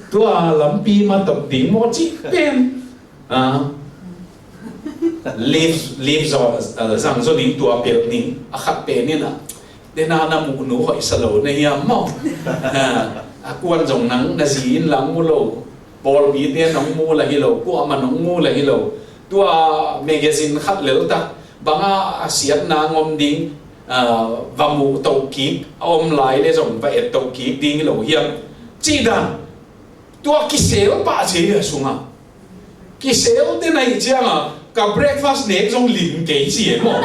tua lampi ma toh ding maw cih pen, ah, lift, lift zaw, ah, zang zaw ning, tua pelh ning, a khat pen in a, dena na muh nu hoih sa lo na hiam maw? Ah, a kuan zong nang na zi in lang mu lo, pawlpi te nong mu la hi lo, kuamah nong mu la hi lo. Tua magazine khat lel tak, bang a siatna ngom ding, ah, va muh toh kik a om lai le zong va et toh kik ding hi lo hiam cih dan. Tua kisel pah ci a sung a, kisel te na hi ciang a, ka breakfast nek zong lim kei ci e maw.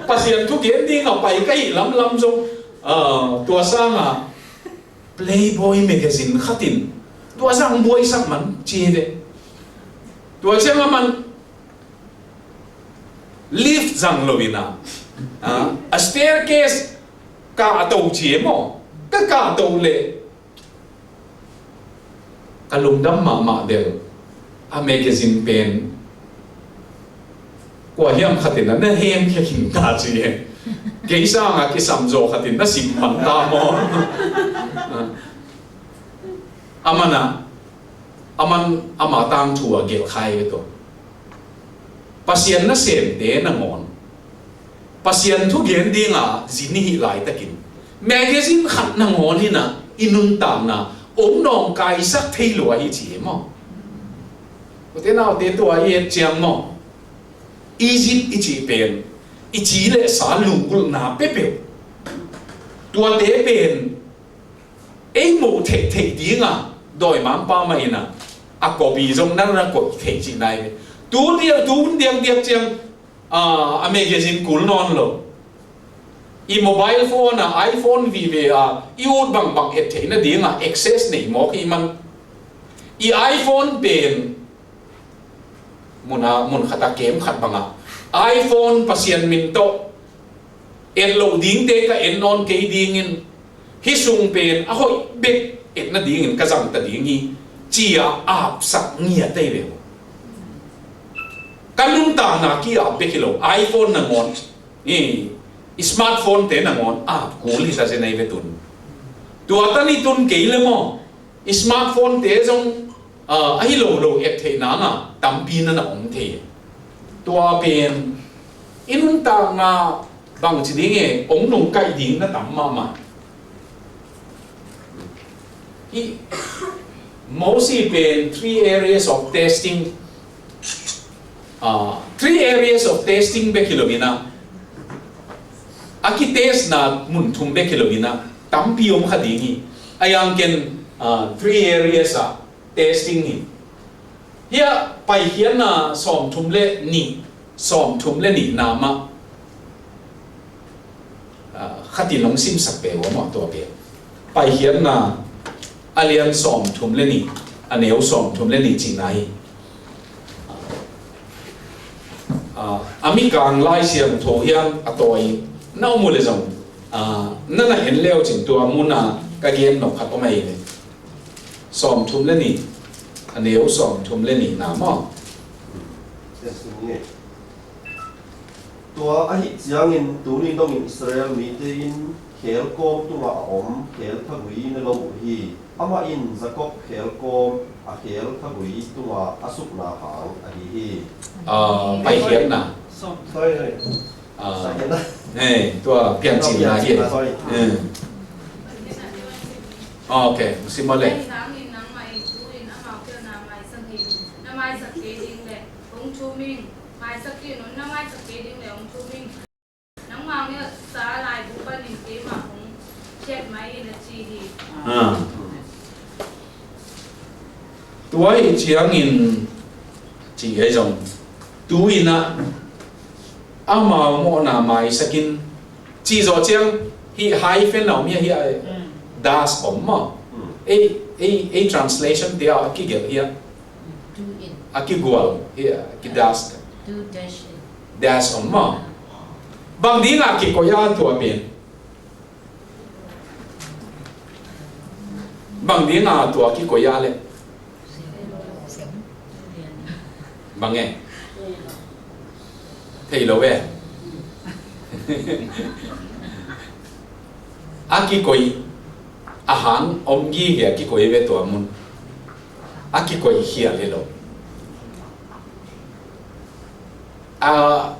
Pasian thu gen ding a pai ka hih lamlam zong, ah, tua sang a Playboy magazine khat in tua zang buaisak man ci e ve. Tua ciang a man lift zang lo in a, ah, a staircase kahto ci e maw. Ka kahto le ka lungdam mahmah bel a magazine pen kua hiam khat in a na hemkhia khin ta ci e. Kei sang a kisam zaw khat in na sim man ta maw. Ah, a man a, a man ama tangthu a gelh kha hi ve tua. Pasian nasemte nangawn, Pasian thu gen ding a zin i hih laitakin magazine khat nangawn in a i nuntakna ong nawngkaisak thei lua hi ci e maw. Ute naute, tua i et ciang maw, Egypt i cih pen i ci le sa lunggulhna peuhpeuh, tuate pen ei muh theihtheih ding a dawimangpa mah in a, a copy zong na na koih theih cih nai ve. Tu diak, tu hun diakdiak ciang, ah, a magazine kul nawn lo. I mobile phone a, iPhone vive a i ut bangbang et theih nading a access nei mawk i man. I iPhone pen mun a, mun khat a kem khat bang a, iPhone Pasian min tawh et loh dingte ka et nawn kei dingin, hih sung pen a hoih bek et nadingin ka zang ta ding hi, ci a apsak ngiat ei ve. Ka nuntakna ki-ap bek hi lo, iPhone nangawn, i, i smartphone te nangawn ap kul hi sa zen ei ve tun. Tua tan i tun kei le maw, i smartphone te zong, ah, ahi lo lo et theih nang a tampi na na om thei. Tua pen i nuntakna bangci ding e, ong nungkaih ding na tam mahmah. Hih Mosi pen three areas of testing, ah, three areas of testing bek hi lo in a, a kitestna mun thum bek hi lo in a, tampi om kha ding hi. A yang ken, ah, three areas a testing hi. Hia Paikhiatna sawmthum le nih, sawmthum le nihna mah, ah, khatin hong simsak peuh a maw, tua pen. Paikhiatna a lian sawmthum le nih, a neu sawmthum le nih cihna hi. Ah, a mikang Lai Siangtho hiam a tawi na om uh le zong, ah, na na en leu cin tua mun a ka gen nop khat om ahi ve. Sawmthum le nih. A neu sawmthum le nihna maw? Tua ahih ciangin tuni dongin Israel mite in khel kawm tungah a om khel thagui ne lo uh hi. Amah in Jakob khel kawm a khel thagui tungah a sukna hang ahi hi. Ah, paikhiatna. Sorry, sorry. Ah, eh, tua piancilna hi. Sorry. Eh. Ok, sim mawk le. Hong thum ing, maisak kei ding le hong thum ing. Nangmah ngelhsa laibu panin keimah hong khiat mai in a ci hi. Ah. Tua ahih ciangin ci ei zong tu-in ah amau mawhna maisak in ci zawh ciang hih hyphen a om hi a, hih a dash om maw? Ei, ei, ei translation te ah a kigelh hi a, a kigual hi a, a kidash. Dash om maw? Bang dingah kikoih a tua pen? Bang dingah tua kikoih a leh? Bang e? Thei lo e. A kikoih a hang om gige a kikoih ve tua mun. A kikoih khial hi lo. A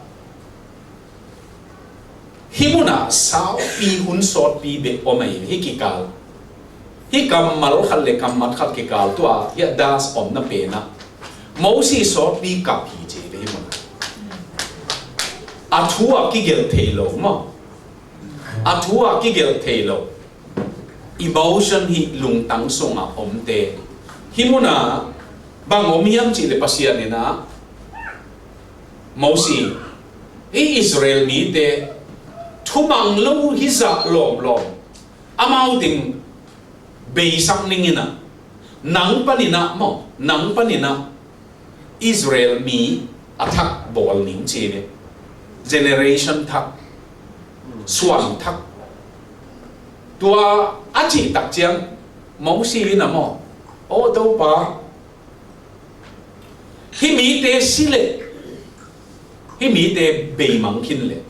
Hih munah saupi hun sawtpi bek om ahi, hih kikal. Hih kammal khat le kammal khat kikal tua hih a dash omna penah Mosi sawtpi kap hi ci ve hih munah. A thu a kigelh thei lo maw? A thu a kigelh thei lo. Emotion hih lungtang sungah omte. Hih munah bang om hiam cih le Pasian inah Mosi, ei Israel mite thumang lo hi zah lawmlawm amau ding beisak ning inah, nang paninah maw, nang paninah Israel mi a thak bawl ning ci ve. Generation thak, suan thak. Tua a cih tak ciang Mosi inah maw, aw Topa, hih mite si leh, hih mite beimang khin leh,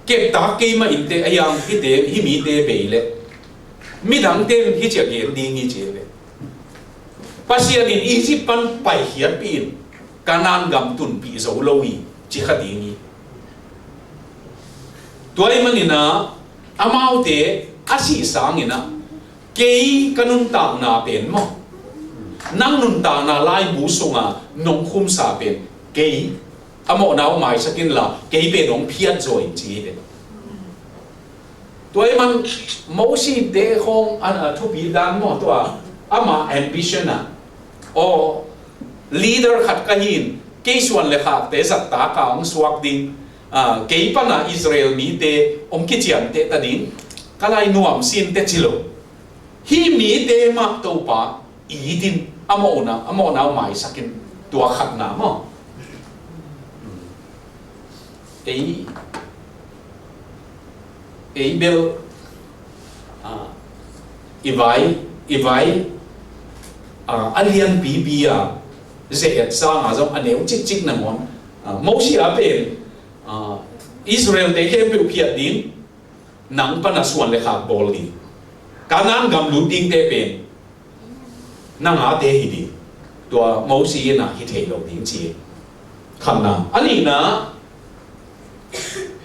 keptak keimah inte a yang hihte, hih mite bei leh, midangte in hih ciah gen ding hi ci leh, Pasian in Egypt pan paikhiatpih in Kanaan gam tunpih zo lo hi ci kha ding hi. Tua ahih maninah amaute a sih sanginah kei ka nuntakna pen maw, nang nuntakna laibu sunga nong khumsa pen kei a mawhna uh maisak inla kei pen hong phiat zaw in ci hi ve. Tua ahih man Mosi te khawng a, a thupi dan maw, tua ama ambition ah, aw leader khat ka hi in kei suan le khakte zattaka hong suak ding, a, kei pana Israel mite hong kiciamteh ta ding, ka lai nuam sin teh ci lo. Hih mite mah Topa it in a mawhna, a mawhna uh maisak in, tua khatna maw. Ei, ei bel, a, i vai, i vai, a, a lianpipi a ze-et sanga zong a neu cikcik nangawn, a, Mosi a pen, a, Israel te khempeuh phiat ding, nang pana suan le khak bawl ding, Kanaan gam lut dingte pen nang ate hi ding. Tua Mosi inah hi thei lo ding ci. Khatna. A nihna,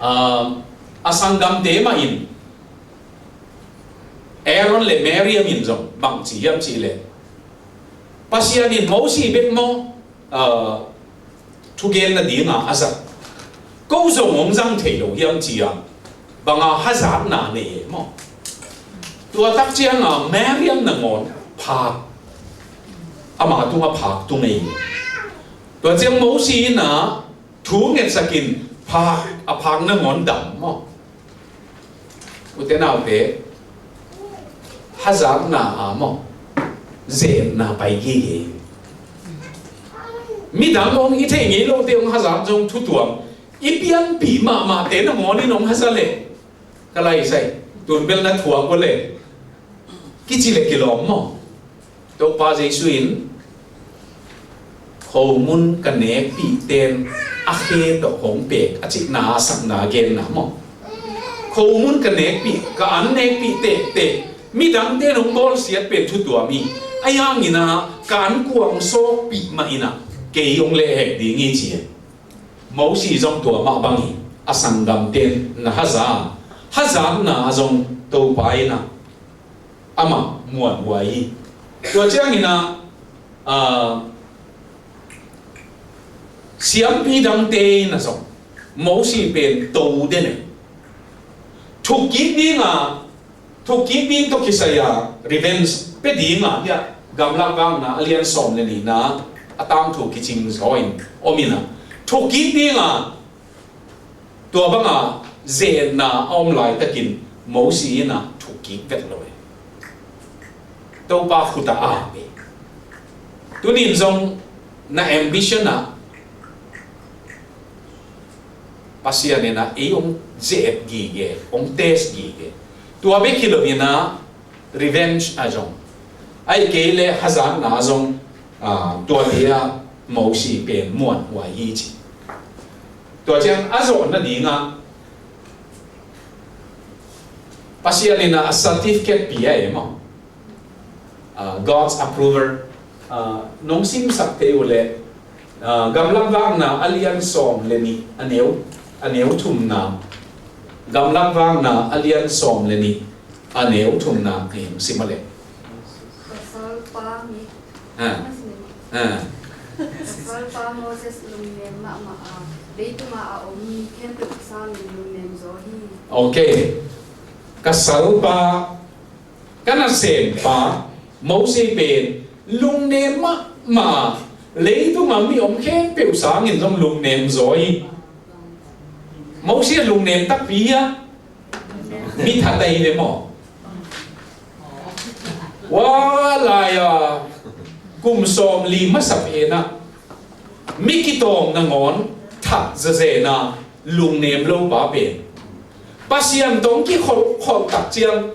um, a sanggamte mah in Aaron le Miriam in zong bang ci hiam cih leh, Pasian in Mosi bek maw, uh, thugen nadinga a zat. Ko zong hong zang thei lo hiam ci-a banga hazatna nei e maw. Tua tak cianga Miriam nangawn phak, ama tunga phak tung ei. Tua ciang Mosi inah thu ngetsakin phak, a phak nangawn dam maw. Ute naute, hazatna a maw, zenna pai gige. Midang hong i theih ngei lote hong hazat zong thutuam i pianpih mahmahte nangawn in hong haza leh, ka lai sai, tun bel na thuak uh leh kici le kilawm maw. Topa Jesu in Khomun ka nekpih ten a khe tawh hong pek a cihna a sakna genna maw? Khomun ka nekpih, ka an nekpih tektek, midang ten hong bawlsiat pen thu tuam hi. Ahi hangin ah ka an kuang sawkpih mah in ah kei hong lehhek ding hi ci hi. Mosi zong tua mah bang hi. A sanggamten na haza, hazatna ah zong Topa in ah amah muanhuai hi. Tua ciangin ah, ah, siampi dangte in ah zong Mosi pen to den e. Thukkik ding a, thukkik ding tawh kisai a revenge pia ding a, hiah Gamlak Vakna a lian sawm le nihna a tangthu kicing zaw in om in ah, thukkik ding a, tua banga ze-etna a om laitakin Mosi in ah thukkik vet lo e. Topa khut ah a ap e. Tunin zong na ambition ah Pasian in ah ei hong ze-et gige, hong test gige. Tua bek hi lo in ah revenge ah zong, ahih kei leh hazatna ah zong, ah, tuate ah Mosi pen muanhuai hi ci. Tua ciang a zawh nading ah Pasian in ah a certificate pia e maw? Ah, God's approval. Ah, nong simsak thei uh leh, ah, Gamlak Vakna a lian sawm le nih, a neu, a neu thumna. Gamlak Vakna a lian sawm le nih, a neu thumna hong sim a leh. Pasalpa mi. Ah. Ah. Pasalpa Moses lungnem mahmah a, leitungah a om mi khempeuh sangin lungnem zaw hi. Ok. Ka salpa, ka nasempa Mosi pen lungnem mahmah a, leitungah mi om khempeuh sangin zong lungnem zaw hi. Mosi a lungnem takpi hi a, mi that ahi ve maw? Ua lai-a kum sawmli masa pen ah mi kitawng nangawn that zazen a lungnem lo pa pen Pasian tawh kikholh kholh tak ciang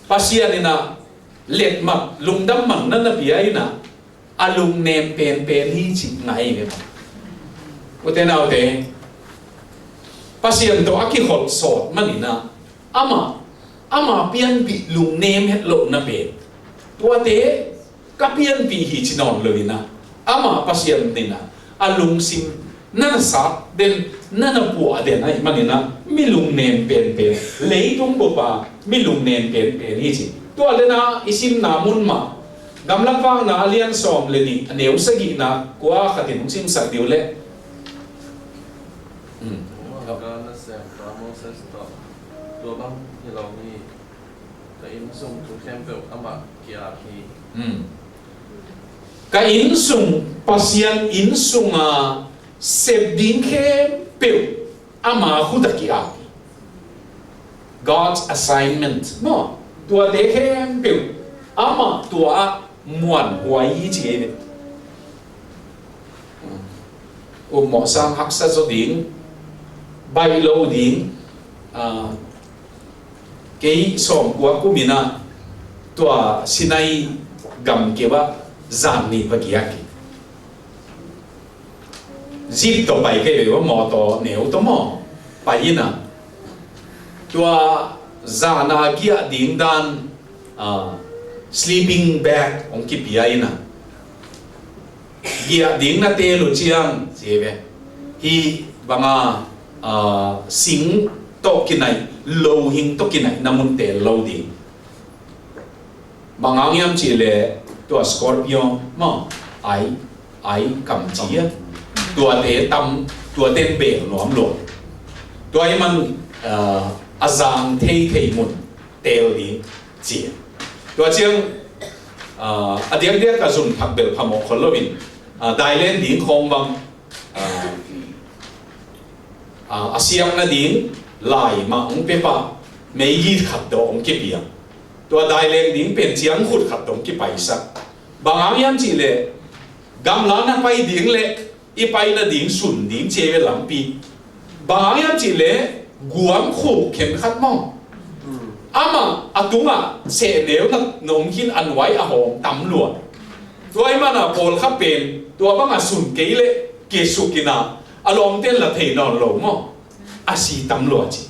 Pasian in ah letmat, lungdam man na na pia in ah a lungnem penpen hi cih ngai ve. Ute naute, Pasian tawh a kikholh sawt man in ah amah, amah pianpih lungnem het lohna pen, tuate ka pianpih hi ci nawn lo in ah, amah Pasian in ah a lungsim na na sat den, na na puah den ahih man in ah mi lungnem penpen, leitung bup a mi lungnem penpen hi ci. Tua leh na i simna mun mah, Gamlak Vakna a lian sawm le nih, a neu sagihna, kua khat in hong simsak dih uh leh. Hmm. Ka nasempa Moses tawh tua bang hi lo hi. Ka innsung thu khempeuh amah ki-ap hi. Hmm. Ka innsung, Pasian innsung a sep ding khempeuh ama khut ah ki-ap hi. God's assignment maw? Tuate khempeuh amah tua ah muanhuai hi ci hi ve. Upmawh sang haksa zaw ding, baih lo ding, ah, kei sawmkua kum in ah tua Sinai gamkeu ah zan nih va giak hi. Jeep tawh pai kei ve, mawtaw neu tawh maw, pai in ah, tua zan a giah ding dan, ah, sleeping bag hong kipia in ah, giah ding na teel uh ciang ci ve, hih banga, ah, sing tawh kinaih, lohing tawh kinaihna mun teel lo ding. Bang hang hiam cih leh tua scorpion maw, ai, ai kam ci a, tuate tam, tuate in bel nuam lua. Tua ahih man, ah, a zang theithei mun teel ding ci a. Tua ciang, ah, a diakdiak a zun phak bel phamawh khol lo in, ah, dailen ding khawng bang, ah, ah, a siak nading lai mah hong pia pah, meigit khat tawh hong kipia. Tua dailen ding pen ciangkhut khat tawh hong kipaisak. Bang hang hiam cih leh gamla na pai ding leh i pai nading sun ding ci ve lampi. Bang hang hiam cih leh guam khuk khen khat maw, amah a tungah sehnel na, na om khin, a nuai a hawm tam lua. Tua ahih man a pawlkhat pen Tua bang a sun kei leh kisukin a, a lawmte'n la thei nawn lo maw? A si tam lua ci.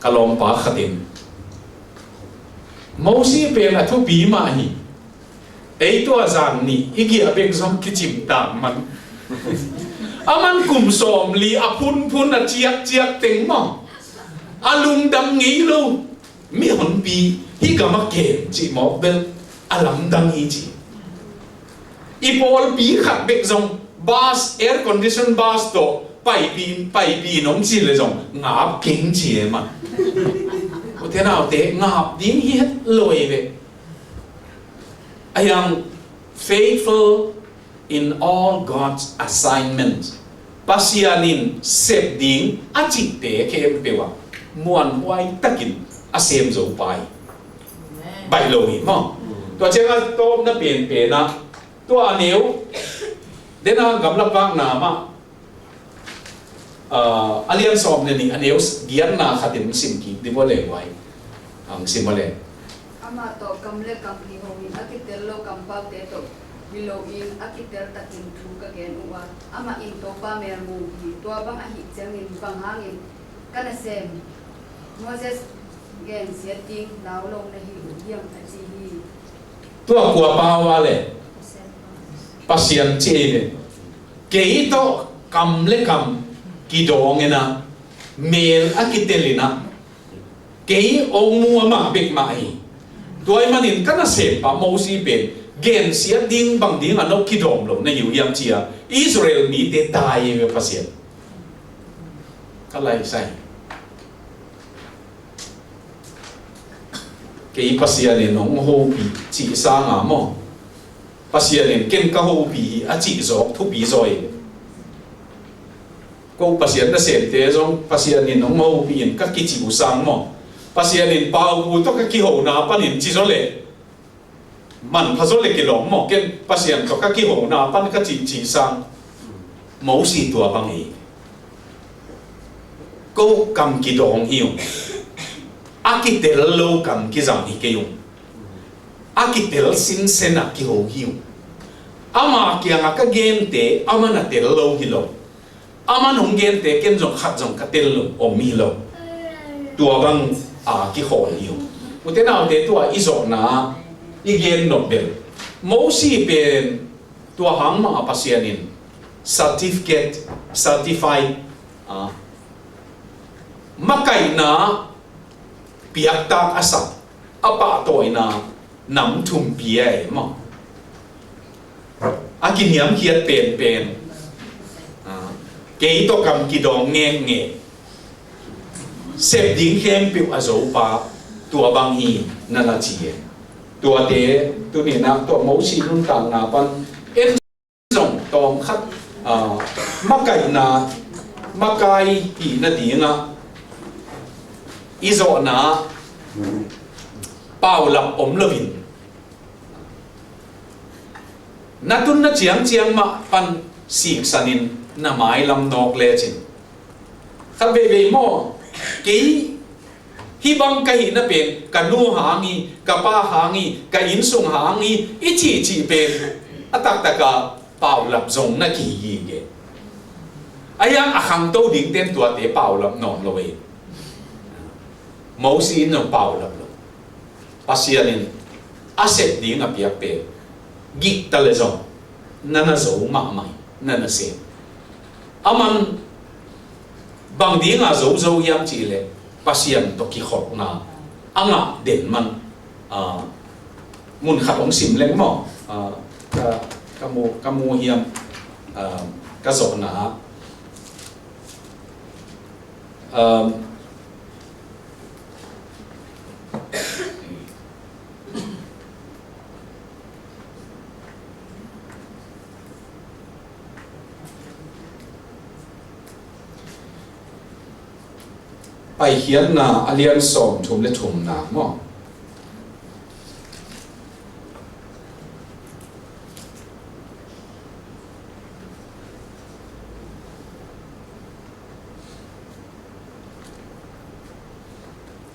Ka lawmpa khat in, Mosi pen a thupi mah hi. Ei tua zan nih i giah bek zong kicim tak man. Aman kum sawmli a phunphun a ciakciak teng maw? A lungdam ngei lo. Mihonpi hih gam a kem cih mawk bel a lamdang hi ci. I pawlpi khat bek zong bus, air condition bus tawh paipih, paipih in hong ci leh zong ngap keng ci e mah. U te nau te, ngap ding hi het lo ei ve. A hiang, faithful in all God's assignments. Pasian in sep ding a cihte khempeuh ah muanhuai takin a sem zo pa hi. Baih lo hi maw? Tua ciang a tawpna penpen ah, tua a neu, den a gamlak vakna mah, ah, a lian sawm le nih, a neu giatna khat in sim kik dih vua le guai. Ang sim vua le. Amah tawh kam le kam kiho in, a kitel lo kampaute tawh hi loin a kitel takin thu ka gen uh a, amah in Topa mel mu hi. Tua bang ahih ciangin bang hangin ka nasem Moses gensiat ding lau lo na hi uh hiam, a ci hi. Tua kua pau a le? Pasian ci hi ve. Kei tawh kam le kam kidawng in a, mel a kitel in a, kei hong mu amah bek mah hi. Tua ahih manin ka nasempa Mosi pen gensiat ding bang ding a nong kidawm lo na hi uh hiam ci a, Israel mite tai hi ve Pasian. Ka lai sai. Kei Pasian in hong hopih cih sang a maw? Pasian in ken ka hopih hi a cih zawk thupi zaw hi. Ko Pasian nasemte zong Pasian in hong hopih in ka kici uh sang maw? Pasian in Paupu tawh ka kihona panin ci zaw leh manpha zaw leh kilawm maw? Ken Pasian tawh ka kihona pan ka cihcih sang Mosi tua bang hi. Ko kam kidawng hi ung. A kitel lo kam kizang hi kei ung. A kitel sinsen a kiho hi ung. Ama kiangah ka gente, aman a tel lo hi lo. Aman hong gente ken zong khat zong ka tel lo, om hi lo. Tua bang a kikhawl hi ung. U te nau te, tua i zawhna i gen nop bel, Mosi pen tua hang mah a Pasian in certificate, certified, ah, makaihna piaktak a sak, a pahtawina nam thum pia e maw? A kiniamkhiat penpen, ah, kei tawh kam kidawng ngekngek, sep ding khempeuh a zopa, tua bang hi, na na ci e. Tuate tuni-in ah tua Mosi nuntakna pan en zong tawm khat, ah, makaihna, makai hih nadingah i zawhna paulap om loin, na tunna ciangciang mah pan siksanin na mailam nawk lecin, khat veivei maw, kei hih bang ka hihna pen ka nu hang hi, ka pa hang hi, ka innsung hang hi, i cihcih pen a taktaka paulap zong na kihi hi ke. A hiang a khangto dingte'n tuate paulap nawn lo hi. Mosi in zong paulap lo. Pasian in a sep ding a piak pen gik ta leh zong na na zo mahmah hi, na na sem. Aman bang dinga zozo hiam cih leh Pasian tawh kikholhna a ngah den man, ah, mun khat hong sim leng maw, ah, ka, ka mu, ka mu hiam, ah, ka zawhna ah, ah, Paikhiatna a lian sawmthum le thumna maw?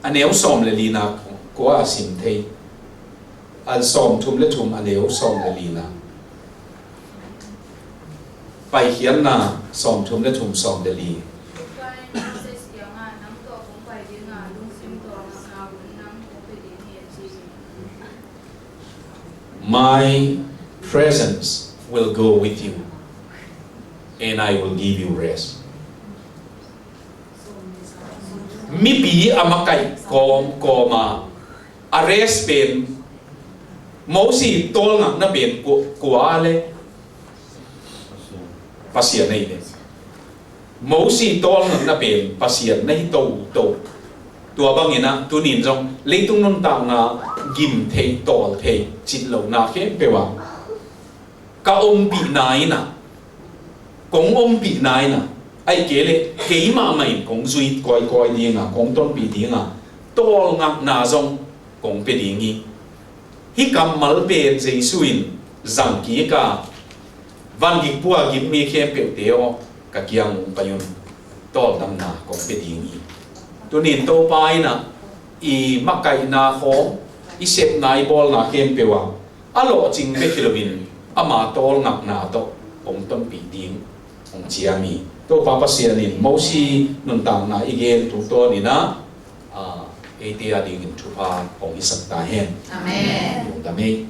A neu sawm le lina kua a sim thei. a sawmthum le thum, a neu sawm le lina. Paikhiatna sawmthum le thum, sawm le li. My presence will go with you, and I will give you rest. Mipi a makaih kawmkawm a, a rest pen, Mosi tawlngakna pen kua, kua le Pasian ahi le. Mosi tawlngakna pen Pasian na hi toto. Tua bangin ah tunin zong leitung nuntakna gim thei, tawl thei, citlohna khempeuh ah ka ompihna in ah, kong ompihna in ah, ahih kei leh kei mahmah in kong zui kawikawi ding a, kong tonpih ding a, tawlngakna zong kong pia ding hi. Hih kammal pen Jesu in zang kik a, van gik pua gim mi khempeuhte aw, ka kiang hong pai un, tawldamna kong pia ding hi. Tunin Topa in ah i makaihna khawng, i sepna, i bawlna khempeuh ah a lawhcing bek hi loin ama tawlngakna tawh hong tonpih ding hong ciam hi. Topa Pasian in Mosi nuntakna i gen tungtawnin ah, ah, eite a dingin thupha hong hisak ta hen. Amen. Lungdam hi.